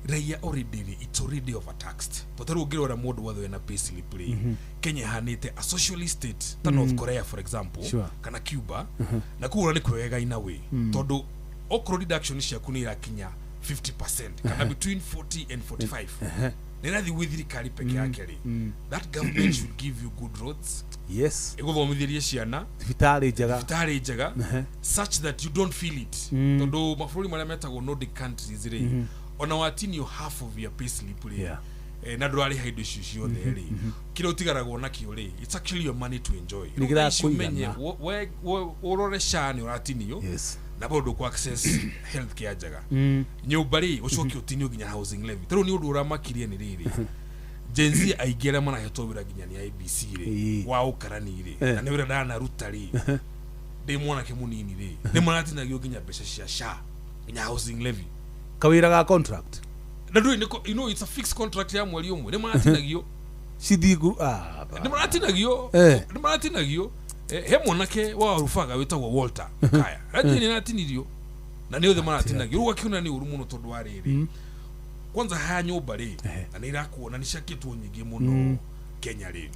raia already rĩ, it's already overtaxed, tondũ rĩu ũngĩrora mũndũ wothe wĩna payslip rĩ, Kenya ĩhanĩte a socialist state ta North Korea, for example, kana Cuba. Na kũu ona nĩ kwega in a way, tondũ okorwo deduction ciaku nĩ irakinya 50% kana between 40 and 45 nĩ ĩrathiĩ gwĩ thirikari peke yake rĩ, that government should give you good roads, ĩgũthomithĩrie ciana,
Thibitarĩ njega.
Thibitarĩ njega, such that you don't feel it, tondũ mabũrũri marĩa metagwo Nordic countries rĩ, ona watinio half of your payslip rĩ, na ndũrarĩha indo icio ciothe rĩ, kĩrĩa ũtigaragwo nakĩo rĩ, it's actually your money to enjoy.
Nĩ
Rĩu thaa ici
kĩrakũigana.
ũmenye ũrore SHA nĩ ũratinio na bado ndũkũ access health care njega, nyũmba rĩ, ũcoke ũtinio nginya housing levy. Tarĩu nĩ ũndũ ũramakirie nĩ rĩrĩ, Gen Z aingĩ arĩa marahetwo wĩra nginya nĩ IBC rĩ, wa ũkarani rĩ, na nĩ wĩra ndanaruta rĩ ndĩ mwanake mũnini rĩ, nĩ maratinagio nginya mbeca cia SHA, nginya housing levy.
Kawĩra ga contract.
Na ndũĩ it's a fixed contract ya mweri ũmwe, nĩ maratinagio.
Cithiĩ ah,
Nĩ maratinagio. Nĩ maratinagio. He mwanake wa Rubaga wĩtagwo Walter Kaya rajĩ nĩ aratinirio, na nĩ othe maratinagio. Rĩu akiona nĩ ũru mũno, tondũ wa rĩrĩ, kwanza haya nyũmba rĩ, na nĩ irakuona nĩ ciakĩtwo nyingĩ mũno Kenya rĩ,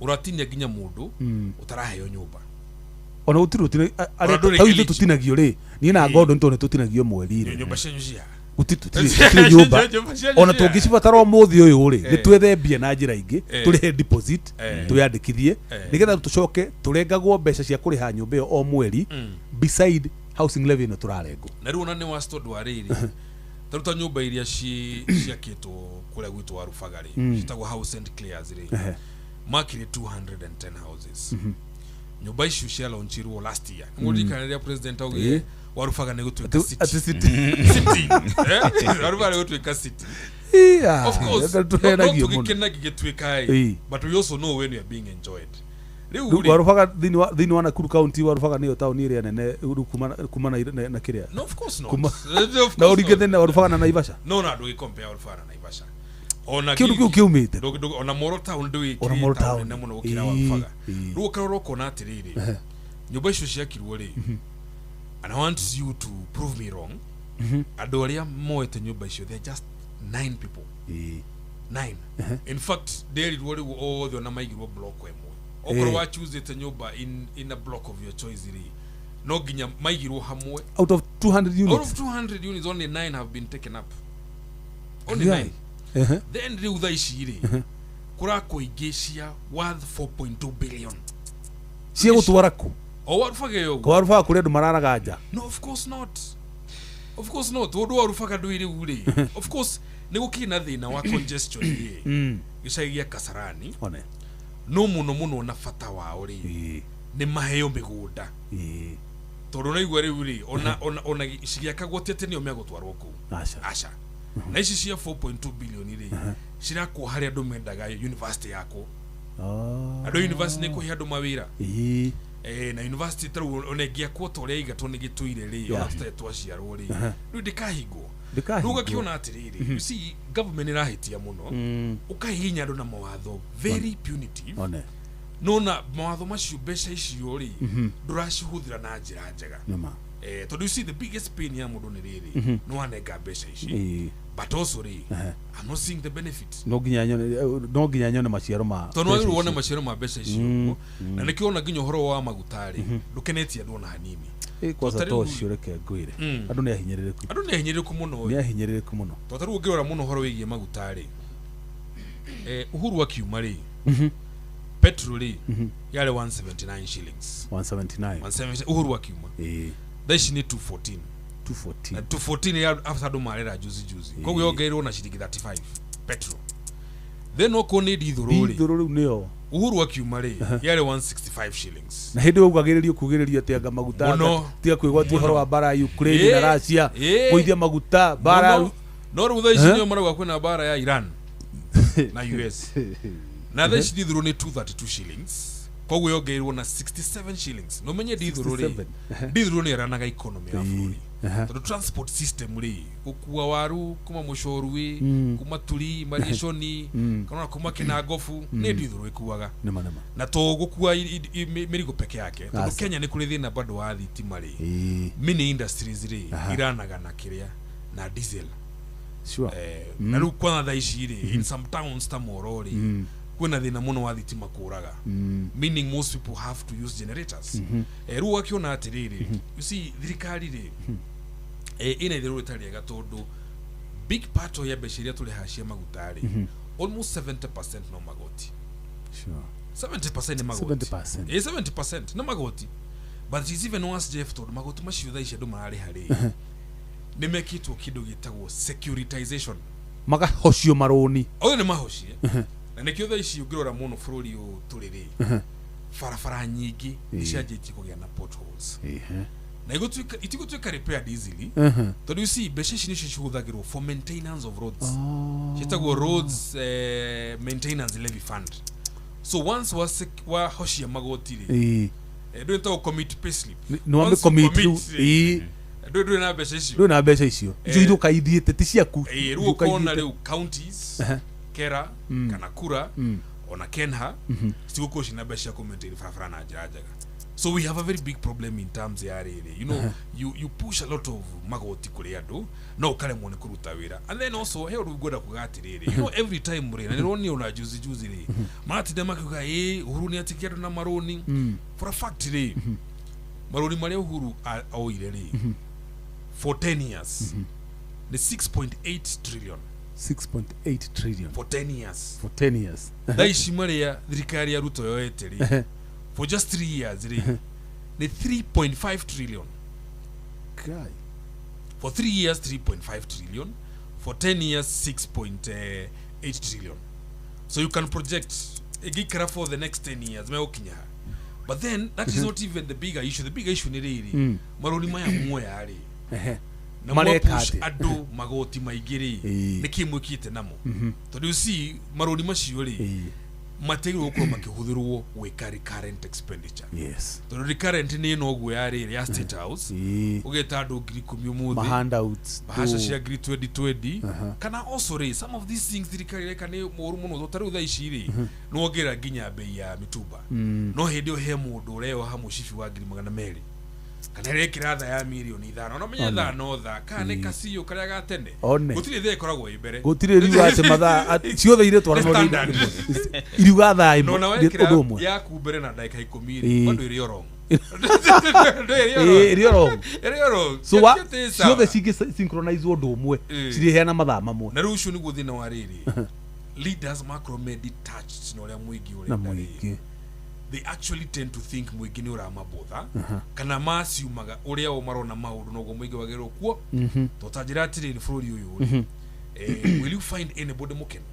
ũratinia nginya mũndũ ũtaraheo nyũmba.
Ona gũtirĩ
Ona ndũrĩ
arĩa ithuĩ
eligible.
tũtinagio rĩ, niĩ na Ngondo nĩ tondũ nĩ tũtinagio mweri rĩ.
Nyũmba cianyu cia
Gũtirĩ nyũmba.
Nyũmba cianyu
Ona tũngĩcibatara ũmũthĩ ũyũ rĩ, nĩ twethe mbia na njĩra ingĩ, tũrĩhe deposit, twĩyandĩkithie, nĩgetha tũcoke tũrengagwo mbeca cia kũrĩha nyũmba ĩyo o mweri, beside housing levy ĩno tũrarengwo.
Na rĩu ona nĩ wa tondũ wa rĩrĩ, tarĩu ta nyũmba iria ciakĩtwo kũrĩa gwitũ wa Rubaga rĩ, ciĩtagwo House and Clears rĩ, makire 210 houses. Nyũmba icio cialaunchirwo last year. Nĩngũririkana rĩrĩa president augire Warubaga nĩ gũtuĩka
Atĩ
city.
city.
City. Warubaga nĩ gũtuĩka city. Of course, no
Tũhenagio mũno.
tũgĩkena gĩgĩtuĩka ĩ, but we also know when we are being enjoyed rĩu
Rĩu
rĩ.
Warubaga thĩinĩ wa Nakuru County, Warubaga nĩyo taũni ĩrĩa nene rĩu kuma na kĩrĩa.
No, of course not.
Na
Of course
ũringithanie
not.
na Warubaga na Naivasha.
No, na ndũgĩcompare Warubaga na Naivasha ona
Kĩndũ kĩu kĩumĩte.
Ona Moro Town
Ona
ndũgĩkĩrĩ
Moro
taũni
Town.
nene mũno gũkĩra Warubaga. Rĩu ũkarora ũkona atĩrĩrĩ, nyũmba icio ciakirwo rĩ, and I want you to prove me wrong, andũ arĩa moete nyũmba icio, they are just nine people. Nine. In fact, nderirwo rĩu othe ona maigirwo block ĩmwe. Okorwo wachoosete nyũmba in a block of your choice rĩ, no nginya maigirwo hamwe.
Out of 200
Out
units.
of 200 units, only nine have been taken up, only nine. Then rĩu thaa ici rĩ, kũrakwo ingĩ cia worth 4.2 billion.
Cia gũtwara kũ?
O Warubaga ĩyo.
Kwa Warubaga kũrĩ andũ mararaga nja.
No, of course not, of course not. Ũndũ wa Rubaga ndũĩ rĩu rĩ, of course nĩ gũkĩrĩ na thĩna wa congestion rĩ gĩcagi gĩa Kasarani.
One.
No mũno mũno na bata wao rĩ, nĩ maheo mĩgũnda, tondũ naigua rĩu rĩ, ona cigĩakagwo ti atĩ nĩo megũtwarwo kũu.
Aca.
Aca. Na ici cia 4.2 billion rĩ, cirakwo harĩa andũ mendaga university yakwo. Andũ a university nĩ kũhe andũ mawĩra. Na university tarĩu ona ĩngĩakwo ta ũrĩa igatwo nĩ gĩtũire rĩ, ona tũtarĩ twaciarwo rĩ, rĩu ndĩkahingwo.
Ndĩkahingwo.
Rĩu ũgakĩona atĩrĩrĩ, you see, government ĩrahĩtia mũno, ũkahihinya andũ na mawatho very punitive.
One.
Nona mawatho macio, mbeca icio rĩ, ndũracihũthĩra na njĩra njega.
Nĩma.
Tondũ you see, the biggest pain ya mũndũ nĩ rĩrĩ, nĩ wanenga mbeca ici, but also rĩ, I'm not seeing the benefit.
No nginya nyone maciaro ma
Tondũ
mbeca
wagĩrĩirwo wone
icio.
maciaro ma mbeca icio ũguo. Na nĩkĩo ona nginya ũhoro wa maguta rĩ, ndũkenetie andũ ona hanini.
Kwanza
Ta
to
rĩu-
ũcio reke ngwĩre, andũ nĩ ahinyĩrĩrĩku.
Andũ nĩ ahinyĩrĩrĩku mũno.
Nĩ ahinyĩrĩrĩku mũno.
Tondũ ta rĩu ũngĩrora mũno ũhoro wĩgiĩ maguta rĩ, Uhuru akiuma rĩ, petrol rĩ yarĩ 179 shillings.
179.
170 Uhuru akiuma. Thaa ici nĩ 214.
214.
Na 214 ya after andũ marera juzi juzi, koguo yongereirwo na ciringi 35 petrol. Then okorwo nĩ ndithũrũ rĩ,
Ndithũrũ rĩu nĩyo.
Uhuru akiuma rĩ, yarĩ 165 shillings.
Na hĩndĩ ĩyo ugagĩrĩrio kugĩrĩrio atĩ anga maguta
Mũno.
tiga kwĩgwatia ũhoro wa mbara ya Ukraine na Russia, kũithia maguta mbara.
Mũno. No rĩu thaa ici nĩo marauga kwĩna mbara ya Iran na US, na thaa ici ndithũrũ nĩ 232 shillings. Koguo yongereirwo na 67 shillings. No menye ndithũrũ rĩ,
67.
ndithũrũ nĩ ĩranaga economy ya bũrũri.
Aha.
Tondũ transport system rĩ, gũkua waru kuma mũcorui, kuma turi mariĩconi, kana ona kuma kĩnangobu, nĩ ndithũrũ ĩkuaga.
Nĩma nĩma.
Na to gũkua mĩrigo peke yake, tondũ
Aca.
Kenya nĩ kũrĩ thĩna bado wa thitima rĩ.
Ĩĩ.
Many industries rĩ iranaga na kĩrĩa na diesel.
Sure.
Na rĩu kwanza thaa ici rĩ, in some towns ta Moro rĩ, kwĩna thĩna mũno wa thitima kũraga, meaning most people have to use generators. Rĩu ũgakĩona atĩrĩrĩ, you see, thirikari rĩ, ĩna itherũ rĩtarĩ rĩega, tondũ big part ya mbeca iria tũrĩhaga cia maguta rĩ, almost 70% no magoti.
Sure.
70% nĩ magoti.
70%.
70% nĩ magoti, but it's even worse, Jeff, tondũ magoti macio thaa ici andũ mararĩha rĩ, nĩ mekĩtwo kĩndũ gĩtagwo securitization.
Magahocio marũni.
Othe nĩ mahocie, na nĩkĩo thaa ici ũngĩrora mũno bũrũri ũyũ tũrĩ rĩ, barabara nyingĩ nĩ cianjĩtie kũgĩa na potholes, na itigũtuĩka repaired easily, tondũ you see, mbeca ici nĩcio cihũthagĩrwo for maintenance of roads, ciĩtagwo roads maintenance levy fund. So once wahocia magoti rĩ,
Ĩĩ.
ndũĩ ĩtagwo commit payslip.
Nĩ wambe
Once you
commit rĩu.
rĩ,
Ĩĩ.
ndũĩ na mbeca icio.
Ndũrĩ na mbeca icio, icio ithuka ithiĩte ti ciaku.
Rĩu
Ithuka
ũkona
ithiĩte.
rĩu counties, kera kana kura ona kenha, cigũkorwo cina mbeca cia kũmaintain barabara na njĩra njega. So we have a very big problem in terms ya rĩrĩ, you push a lot of magoti kũrĩ andũ, no ũkaremwo nĩ kũruta wĩra. And then also he ũndũ ngwenda kuga atĩrĩrĩ, every time rĩ, na nĩronire ona juzi juzi rĩ, maratinda makiuga ĩ Uhuru nĩ atikia andũ na marũni. For a fact rĩ, marũni marĩa Uhuru oire rĩ, for 10 years nĩ 6.8 trillion.
6.8 trillion.
For 10 years.
For 10 years.
Thaa ici marĩa thirikari ya Ruto yoete rĩ, for just 3 years rĩ, nĩ 3.5 trillion.
Kai.
For 3 years 3.5 trillion, for 10 years 6.8 trillion. So you can project ĩngĩikara for the next 10 years megũkinya ha. But then that is not even the bigger issue. The bigger issue nĩ rĩrĩ, marũni maya muoya rĩ, na
Mareka
mwapush
atĩa?
andũ magoti maingĩ rĩ,
Ĩĩ.
nĩkĩ mwĩkĩte namo? Tondũ you see, marũni macio rĩ,
Ĩĩ.
matiagĩrĩirwo gũkorwo makĩhũthĩrwo gwĩka recurrent expenditure,
Yes.
tondũ recurrent nĩ ĩno ũguo ya rĩrĩ ya State House,
Ĩĩ.
ũgeta andũ 10,000 ũmũthĩ,
Ma-handouts.
bahasha cia ngiri 2020, kana also rĩ, some of these things thirikari ĩreka nĩ moru mũno. Ta rĩu thaa ici rĩ, nĩ wongerera nginya bei ya mĩtumba, no hĩndĩ ĩyo he mũndũ ũreyoha mũcibi wa 200,000 kana ĩrekĩra tha ya 5 mirioni. Na menye thaa no thaa kana nĩ kaciũ karĩa ga tene.
One.
Gũtirĩ thaa ĩkoragwo ĩ mbere.
Gũtirĩ riuga atĩ mathaa ciothe irĩtwarana.
Standard.
Iriuga thaa
No
ĩmwe
na
ũndũ
wekĩra
ũmwe.
yaku mbere na ndagĩka 10
Ĩĩ.
rĩ, bado ĩrĩ o wrong.
Ĩĩ, ĩrĩ o wrong.
Ĩrĩ o wrong.
So wa
Ciothe ĩ sawa.
ciothe cingĩ synchronize ũndũ ũmwe,
Ĩĩ.
cirĩheana mathaa mamwe.
Na rĩu ũcio nĩguo thĩna wa rĩrĩ, leaders makorwo me detached na ũrĩa mũingĩ
Na
ũrenda rĩ,
mũingĩ.
they actually tend to think mũingĩ nĩ ũramabotha, kana maciumaga ũrĩa o marona maũndũ noguo mũingĩ wagĩrĩirwo kuo. To ta njĩra atĩrĩrĩ, bũrũri ũyũ rĩ, will you find anybody mũkenu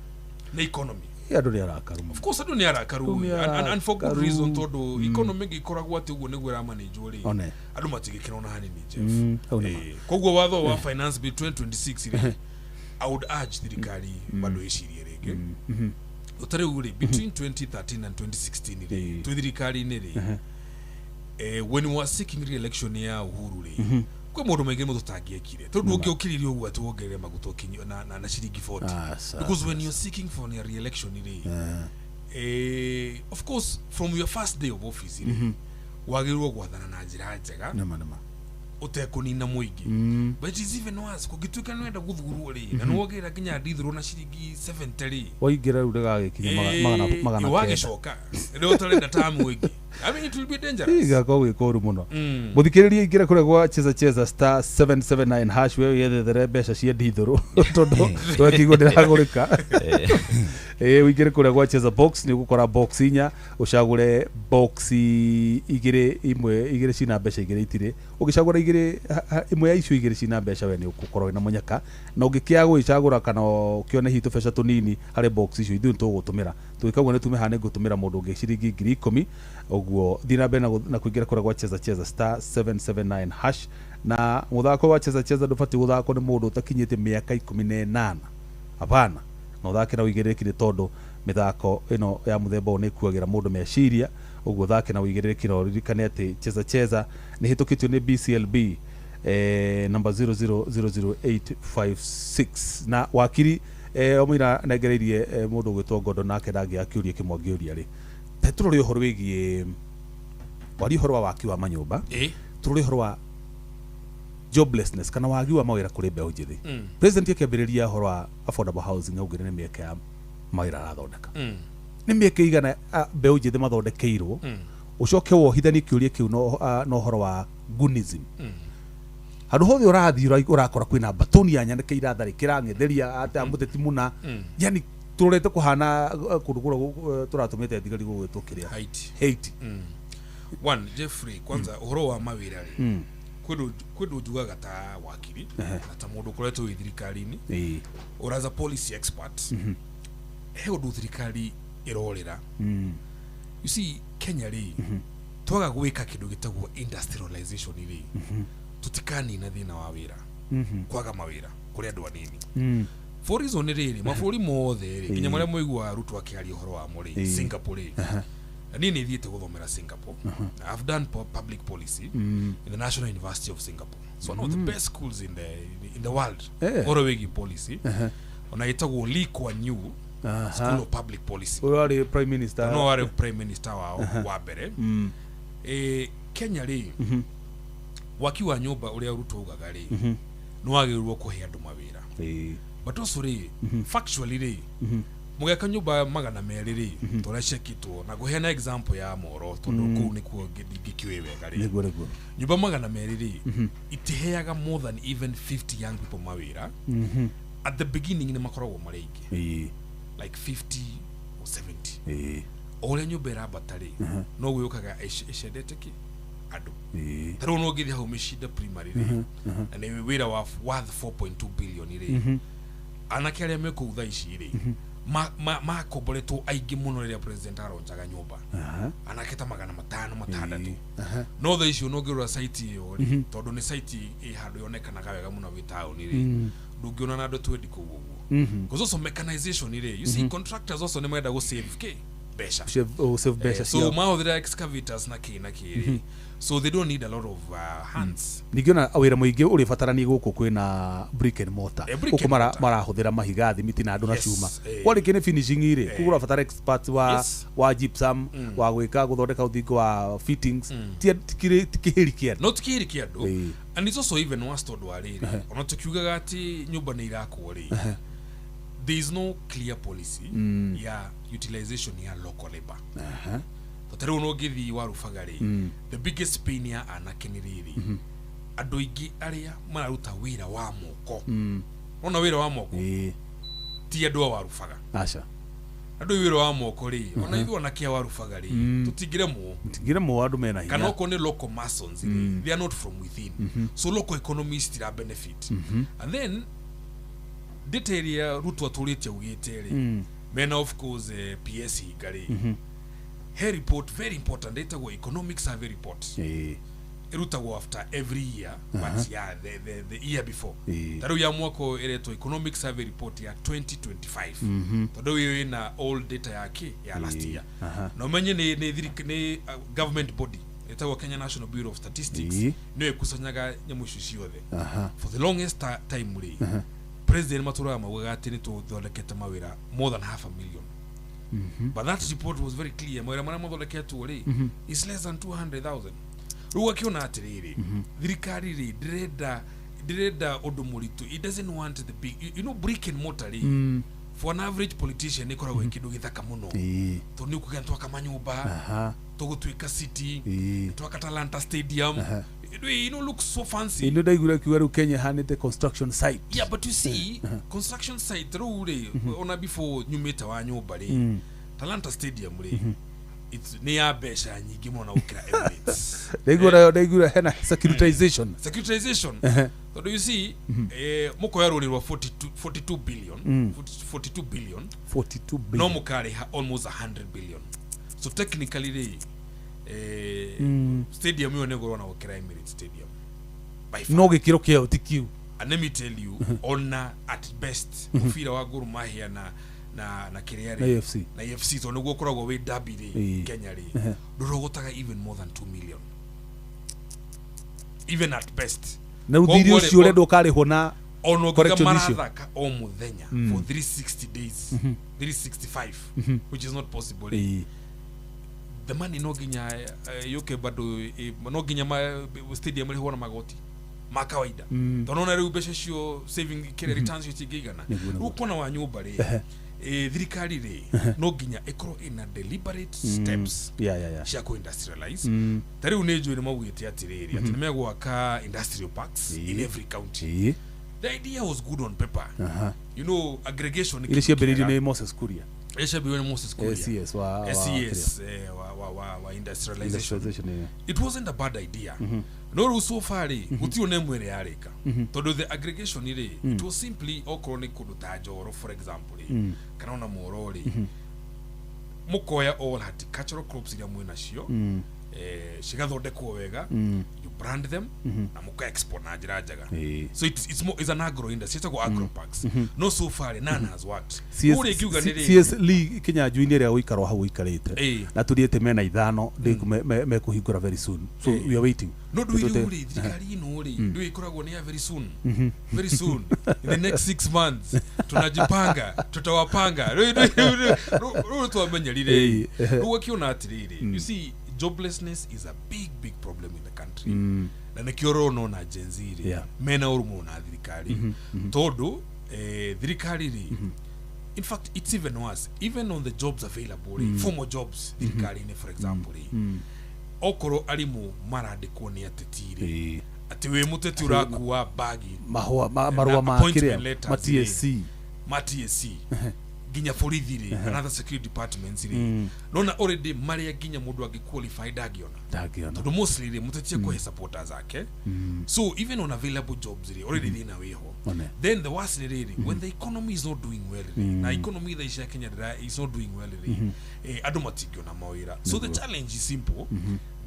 nĩ economy?
Ĩ, andũ nĩ arakaru mũno.
Of course andũ nĩ arakaru,
Andũ nĩ
and for good
arakaru.
reason, tondũ economy ĩngĩkoragwo atĩ ũguo nĩguo ĩramanĩnjwo rĩ,
One.
andũ matingĩkena ona hanini, Jeff.
Hau nĩ ma.
Koguo watho wa finance bill 2026 rĩ, I would urge thirikari bado ĩcirie rĩngĩ. Ta rĩu rĩ, between 2013 and 2016 rĩ,
Ĩĩ.
twĩ thirikari-inĩ rĩ, when we were seeking re-election ya Uhuru rĩ, kwĩ maũndũ maingĩ mũno tũtangĩekire, tondũ ũngĩokĩrire ũguo atĩ wongerere maguta ũkinyi na ciringi 40,
Aca.
because when you're seeking for a re-election rĩ, of course from your first day of office rĩ, wagĩrĩirwo gwathana na njĩra njega,
Nĩma nĩma.
ũtekũnina mũingĩ. But it is even worse kũngĩtuĩka nĩ wenda gũthurwo rĩ, na nĩ wongerera nginya ndithũrwo na ciringi 70 rĩ,
Waingĩra rĩu ndĩgagĩkinya 900.
Wagĩcoka rĩu ũtarenda ta mũingĩ, I mean, it will be dangerous.
Igakorwo gwĩ kũru mũno. Mũthikĩrĩria, ingĩra kũrĩa gwa cheza cheza *779# we wiyethere mbeca cia ndithũrũ, tondũ twakĩigua ndĩragũrĩka. Ĩĩ, ũingĩre kũrĩa gwa cheza box, nĩ ũgũkora box inya, ũcagũre box igĩrĩ, imwe igĩrĩ cina mbeca, igĩrĩ itirĩ. Ũngĩcagũra igĩrĩ, ĩmwe ya icio igĩrĩ cina mbeca, we nĩ ũgũkorwo wĩna mũnyaka. Na ũngĩkĩaga gũgĩcagũra kana ũkĩone hihi tũbeca tũnini harĩ box icio, ithuĩ nĩtũgũtũmĩra. Tũgĩka ũguo nĩ tume haha, nĩ ngũtũmĩra mũndũ ũngĩ ciringi 10,000. Ũguo thiĩ na mbere na kũingĩra kũrĩa gwa cheza cheza *779#. Na mũthako wa cheza cheza ndũbatiĩ gũthakwo nĩ mũndũ ũtakinyĩtie mĩaka 18, hapana. Na ũthake na ũigĩrĩrĩki, nĩ tondũ mĩthako ĩno ya mũthemba ũyũ nĩ ĩkuagĩra mũndũ meciria. Ũguo thake na ũigĩrĩrĩki na ũririkane atĩ Cheza Cheza nĩ hĩtũkĩtio nĩ BCLB namba 0000856. Na wakiri o mũira nengereirie mũndũ ũgwĩtwo Ngondo nake ndangĩaga kĩũria kĩmwe angĩũria rĩ, te tũrore ũhoro wĩgiĩ waria ũhoro wa waki wa manyũmba, tũrore ũhoro wa joblessness kana wagi wa mawĩra kũrĩ mbeũ njĩthĩ. President akĩambĩrĩria ũhoro wa affordable housing augire nĩ mĩeke ya mawĩra arathondeka. Nĩ mĩeke igana mbeũ njĩthĩ mathondekeirwo? Ũcoke wohithanie kĩũria kĩu na ũhoro wa gunism. Handũ hothe ũrathiĩ ũrakora kwĩna batoni ya nyanake iratharĩkĩra ng'etheria ata mũteti mũna, yani tũrorete kũhana kũndũ kũrĩa tũratũmĩte thigari gũgwĩtwo kĩrĩa
Haiti.
Haiti.
One, Jeffrey, kwanza ũhoro wa mawĩra rĩ, kwĩ ũndũ njugaga ta wakiri na ta mũndũ ũkoretwo wĩ thirikari-inĩ or as a policy expert, he ũndũ thirikari ĩrorĩra. You see, Kenya rĩ, twaga gwĩka kĩndũ gĩtagwo industrialization rĩ, tũtikanina thĩna wa wĩra, kwaga mawĩra kũrĩ andũ anini. For reason nĩ rĩrĩ, mabũrũri mothe rĩ, nginya marĩa mũiguaga Ruto akĩaria ũhoro wamo rĩ, Singapore rĩ, na niĩ nĩ thiĩte gũthomera Singapore. I've done public policy in the National University of Singapore, so one of the best schools in the world ũhoro wĩgiĩ policy, ona ĩtagwo Lee Kuan Yew School of Public Policy.
Ũyũ arĩ prime minister.
No warĩ prime minister wao wa mbere. Kenya rĩ, waki wa nyũmba ũrĩa Ruto augaga rĩ, nĩ wagĩrĩirwo kũhe andũ mawĩra, but also rĩ, factually rĩ, mũgeka nyũmba 200 rĩ, tũrĩa ciakĩtwo na ngũheana example ya Moro tondũ kũu nĩkuo ngĩkĩũĩ wega rĩ,
Nĩguo.
Nyũmba 200 rĩ, itiheaga more than even 50 young people mawĩra. At the beginning nĩ makoragwo marĩ aingĩ, like 50 or 70. O ũrĩa nyũmba ĩrambata rĩ, noguo yũkaga ĩcendete kĩ andũ. Ta rĩu no ngĩthiĩ hau Mĩcinda Primary rĩ, na nĩ wĩra wa worth 4.2 billion rĩ, anake arĩa me kũu thaa ici rĩ, makomboretwo aingĩ mũno rĩrĩa president aronjaga nyũmba, anake ta 560. No thaa icio no ngĩrora site ĩyo rĩ, tondũ nĩ site ĩ handũ yonekanaga wega mũno wĩ taũni rĩ, ndũngĩona na andũ 20 kũu ũguo. Because also mechanization rĩ, you see, contractors also nĩ marenda gũ save kĩ mbeca.
Save mbeca
So
ciao.
mahũthĩra excavators na kĩ na kĩ rĩ, so they don't need a lot of hands.
Ningĩ ona wĩra mũingĩ ũrĩbatarania gũkũ kwĩna brick and mortar.
Brick
Gũkũ
and mortar.
Marahũthĩra mahiga, thimiti na andũ na cuma. Kwarĩkia nĩ finishing rĩ, koguo ũrabatara expert wa wa gypsum, wa gwĩka gũthondeka rũthingo, wa fittings. Ti kĩhĩri kĩa andũ.
No tikĩrĩ kĩa andũ. And it's also even worse tondũ wa rĩrĩ, ona tũkiugaga atĩ nyũmba nĩ irakwo rĩ, there is no clear policy ya utilization ya local labor. Ta rĩu no ngĩthiĩ Warubaga rĩ, the biggest pain ya anake nĩ rĩrĩ, andũ aingĩ arĩa mararuta wĩra wa moko, ona wĩra wa moko, ti andũ a Warubaga.
Aca.
Andũ wĩra wa moko rĩ, ona ithuĩ anake a Warubaga rĩ, tũtingĩremwo.
Tingĩremwo, andũ mena
Kana
hinya.
okorwo nĩ local masons rĩ, they are not from within, so local economy citira benefit. And then data ĩrĩa Ruto atũrĩte augĩte rĩ, mena of course PS Hinga rĩ, he report very important ĩtagwo economic survey report, ĩrutagwo after every year, but yeah, the year before. Ta rĩu ya mwaka ũyũ ĩretwo economic survey report ya 2025, tondũ ĩyo ĩna all data yake ya last year. Na ũmenye nĩ government body ĩtagwo Kenya National Bureau of Statistics, nĩyo ĩkusanyaga nyamũ icio ciothe. For the longest time rĩ, president matũraga maugaga atĩ nĩ tũthondekete mawĩra more than half a million, but that report was very clear, mawĩra marĩa mathondeketwo rĩ is less than 200,000. Rĩu akiona atĩrĩrĩ, thirikari rĩ, ndĩrenda ũndũ mũritũ. It doesn't want the big brick and mortar rĩ, for an average politician ĩkoragwo ĩ kĩndũ gĩthaka mũno, tondũ nĩ ũkũgĩa twaka manyũmba, tũgũtuĩka city, twaka Talanta Stadium. It looks so fancy.
Nĩ ndaiguire kiuga rĩu Kenya ĩhanĩte construction site.
Yeah, but you see, construction site rĩu rĩ, ona before nyumĩte wa nyũmba rĩ, Talanta Stadium rĩ, nĩ ya mbeca nyingĩ mũno na gũkĩra Emirates.
Ndaiguire hena securitization.
Securitization, tondũ you see, mũkoya rũni rwa 42 billion, 42 billion,
42
no
billion.
mũkarĩha almost 100 billion. So technically rĩ, stadium ĩyo nĩ goro na gũkĩra Emirates Stadium by far.
No gĩkĩro kĩayo ti kiu.
And let me tell you, ona at best mũbira wa Gor Mahia na na kĩrĩa
Na
rĩ
AFC.
na AFC tondũ nĩguo ũkoragwo wĩ derby rĩ
Ĩĩ.
Kenya rĩ ndũrogotaga even more than 2 million even at best.
Na rĩu thirĩ
Koguo rĩ,
ũcio ũrenda ũkarĩhwo na
ona ũngĩga
Correction issue.
marathaka o mũthenya for 360 days, 365, which is not possible rĩ.
Ĩĩ.
The money no nginya yũke bado, no nginya stadium rĩhwo na magoti ma kawaida, tondũ ona rĩu mbeca icio saving kĩrĩa returns icio itingĩigana.
Nĩguo,
Rĩu
nĩguo.
kona wa nyũmba rĩ, thirikari rĩ no nginya ĩkorwo ĩna deliberate steps
Yeah.
cia kũ-industrialize. Ta rĩu nĩ njũĩ nĩ maugĩte atĩrĩrĩ atĩ nĩ megwaka industrial parks in every county. The idea was good on paper. Aggregation nĩ
Iria
kĩndũ
ciambĩrĩirio
kĩega.
nĩ Moses Kuria.
Iria ciambĩrĩirio nĩ Moses Kuria.
SES wa
SES, wa industrialization.
Industrialization, yeah.
It wasn't a bad idea, no rĩu so far rĩ gũtirĩ ona ĩmwe ĩrĩa yarĩka, tondũ the aggregation rĩ, it was simply okorwo nĩ kũndũ ta Njoro, for example rĩ, kana ona Moro rĩ, mũkoya all horticultural crops iria mwĩ nacio, cigathondekwo wega, you brand them na mũka export na njĩra njega. So it's an agro industry, ĩtagwo agro parks, no so far none has worked. Rĩu rĩ ngiuga nĩ rĩrĩ
CS League Kinyanjui-inĩ ĩrĩa ũikaro hau ũikarĩte na tũthiĩte mena ithano mekũhingũra very soon, so we are waiting.
No ndå rä u rä thirikari ĩno rĩ ndå ĩkoragwo nĩ ya very soon, very soon, in the next 6 months tunajipanga, tutawapanga. Rĩu twamenyerire. Rĩu ũkiona atĩrĩrĩ, you see, joblessness is a big, big problem in the country, na nĩkĩo ũrona ona Gen Z rĩ mena ũru mũno na thirikari, tondũ thirikari rĩ, in fact it's even worse, even on the jobs available rĩ, formal jobs thirikari-inĩ, for example rĩ, okorwo arimũ marandĩkwo nĩ ateti rĩ, atĩ wĩ mũteti ũrakua bagi
mahũa marũa
na
ma
appointment
kĩrĩa
letters
ma
rĩ.
TSC.
Ma TSC, nginya borithi rĩ, and other security departments rĩ, nona already marĩa nginya mũndũ angĩ qualify ndangĩona.
Ndangĩona.
Tondũ mostly rĩ, mũteti ekũhe supporters ake, so even on available jobs rĩ, already thĩna wĩho.
One.
Then the worst nĩ rĩrĩ, when the economy is not doing well rĩ, na economy thaa ici ya Kenya is not doing well rĩ, andũ matingĩona mawĩra. So the challenge is simple: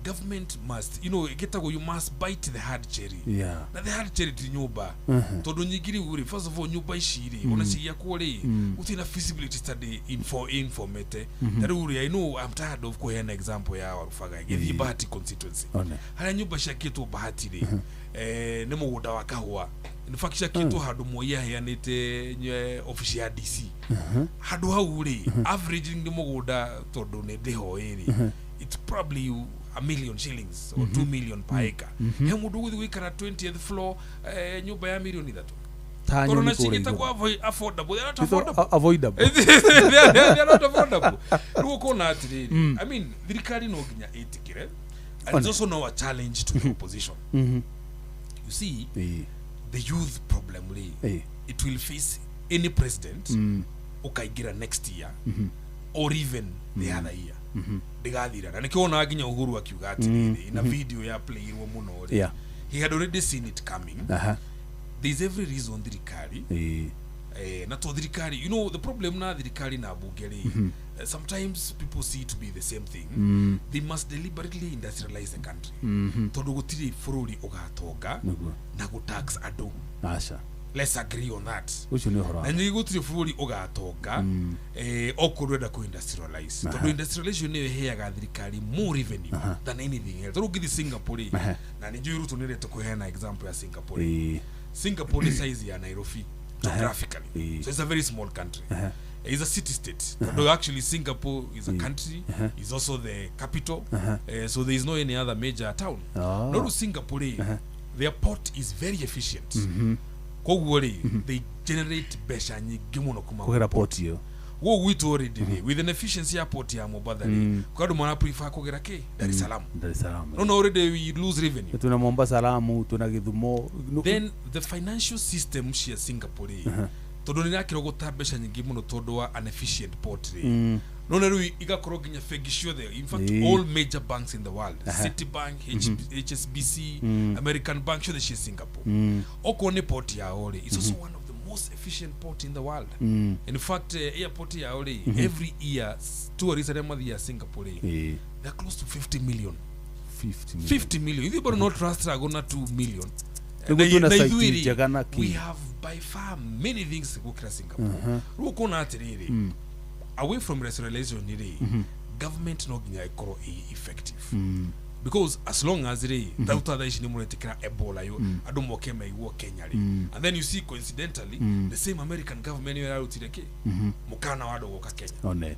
government must, gĩtagwo you must bite the hard cherry. Na the hard cherry ti nyũmba, tondũ nyingĩ rĩu rĩ, first of all, nyũmba ici rĩ, ona cigĩakwo rĩ, gũtirĩ na feasibility study informete. Ta rĩu rĩ, I know I'm tired of kũheana example ya Warubaga gĩthiĩ Bahati constituency,
One.
harĩa nyũmba ciakĩtwo Bahati rĩ, nĩ mũgũnda wa kahũa. In fact ciakĩtwo handũ Moi aheanĩte obici ya DC. Handũ hau rĩ, average nĩ mũgũnda, tondũ nĩ ndĩhoĩ rĩ, it's probably 1 million shillings or 2 million per acre. He mũndũ ũgũthiĩ gũikara 20th floor, nyũmba ya mirioni 3
Ta
tondũ
nyoni
na
kũrĩa
cigĩtagwo
igũrũ.
Affordable, they are not
Ĩtagwo
affordable.
Avoidable.
They are not affordable. Rĩu ũkona atĩrĩrĩ, I mean, thirikari no nginya ĩtĩkĩre, and it's also now a challenge to the opposition. You see, the youth problem rĩ, it will face any president ũkaingĩra next year or even the other year, ndĩgathira. Na nĩkĩo wonaga nginya Uhuru akiuga atĩrĩrĩ in a video ya playirwo mũno rĩ, he had already seen it coming. There is every reason thirikari, na to thirikari, the problem na thirikari na bunge rĩ, sometimes people see it to be the same thing. They must deliberately industrialize the country, tondũ gũtirĩ bũrũri ũgatonga
Nĩguo.
na gũtax andũ.
Aca.
Let's agree on that.
Ũcio nĩ ũhoro
Na ningĩ gũtirĩ bũrũri ũgatonga okorwo ndũrenda kũ industrialize, tondũ industrialization nĩyo ĩheaga thirikari more revenue than anything else. Tondũ ũngĩthiĩ Singapore rĩ, na nĩ njũĩ Ruto nĩrete kũheana example ya Singapore rĩ, Singapore nĩ size ya Nairobi geographically. So it's a very small country. It's a city state. Although actually Singapore is a country, is also the capital. So there is no any other major town. No rĩu Singapore rĩ, their port is very efficient. Koguo rĩ, they generate mbeca nyingĩ mũno kuma
Kũgera port ĩyo.
Gũkũ gwitũ already rĩ, with an efficiency ya port ya Mombasa rĩ, kwa andũ mara prefer kũgera kĩ Dar es Salaam.
Dar es Salaam.
No, already we lose revenue.
Tuna Mombasa, Lamu, tuna Githumo.
Then the financial system cia Singapore rĩ, tondũ nĩ irakĩrogota mbeca nyingĩ mũno tondũ wa an efficient port rĩ, no na rĩu igakorwo nginya bengi ciothe, in fact all major banks in the world, Citibank, HSBC, American Bank, ciothe cia Singapore. Okorwo nĩ port yao rĩ, it's also one of the most efficient port in the world. In fact, airport yao rĩ, every year tourists arĩa mathiaga Singapore rĩ, they're close to 50 million.
50 million.
50 million. Ithuĩ bado no tũrastruggle na 2 million.
Nĩguo twĩna
Na
site
ithuĩ rĩ,
njega na
we
kĩ.
have by far many things gũkĩra Singapore. Rĩu ũkona atĩrĩrĩ, away from rationalization rĩ, government no nginya ĩkorwo ĩ effective, because as long as rĩ, ta thaa ici nĩ mũretĩkĩra Ebola yo andũ moke maiguo Kenya rĩ, and then you see, coincidentally, the same American government nĩyo ĩrarutire kĩ mũkana wa andũ gũka Kenya.
One.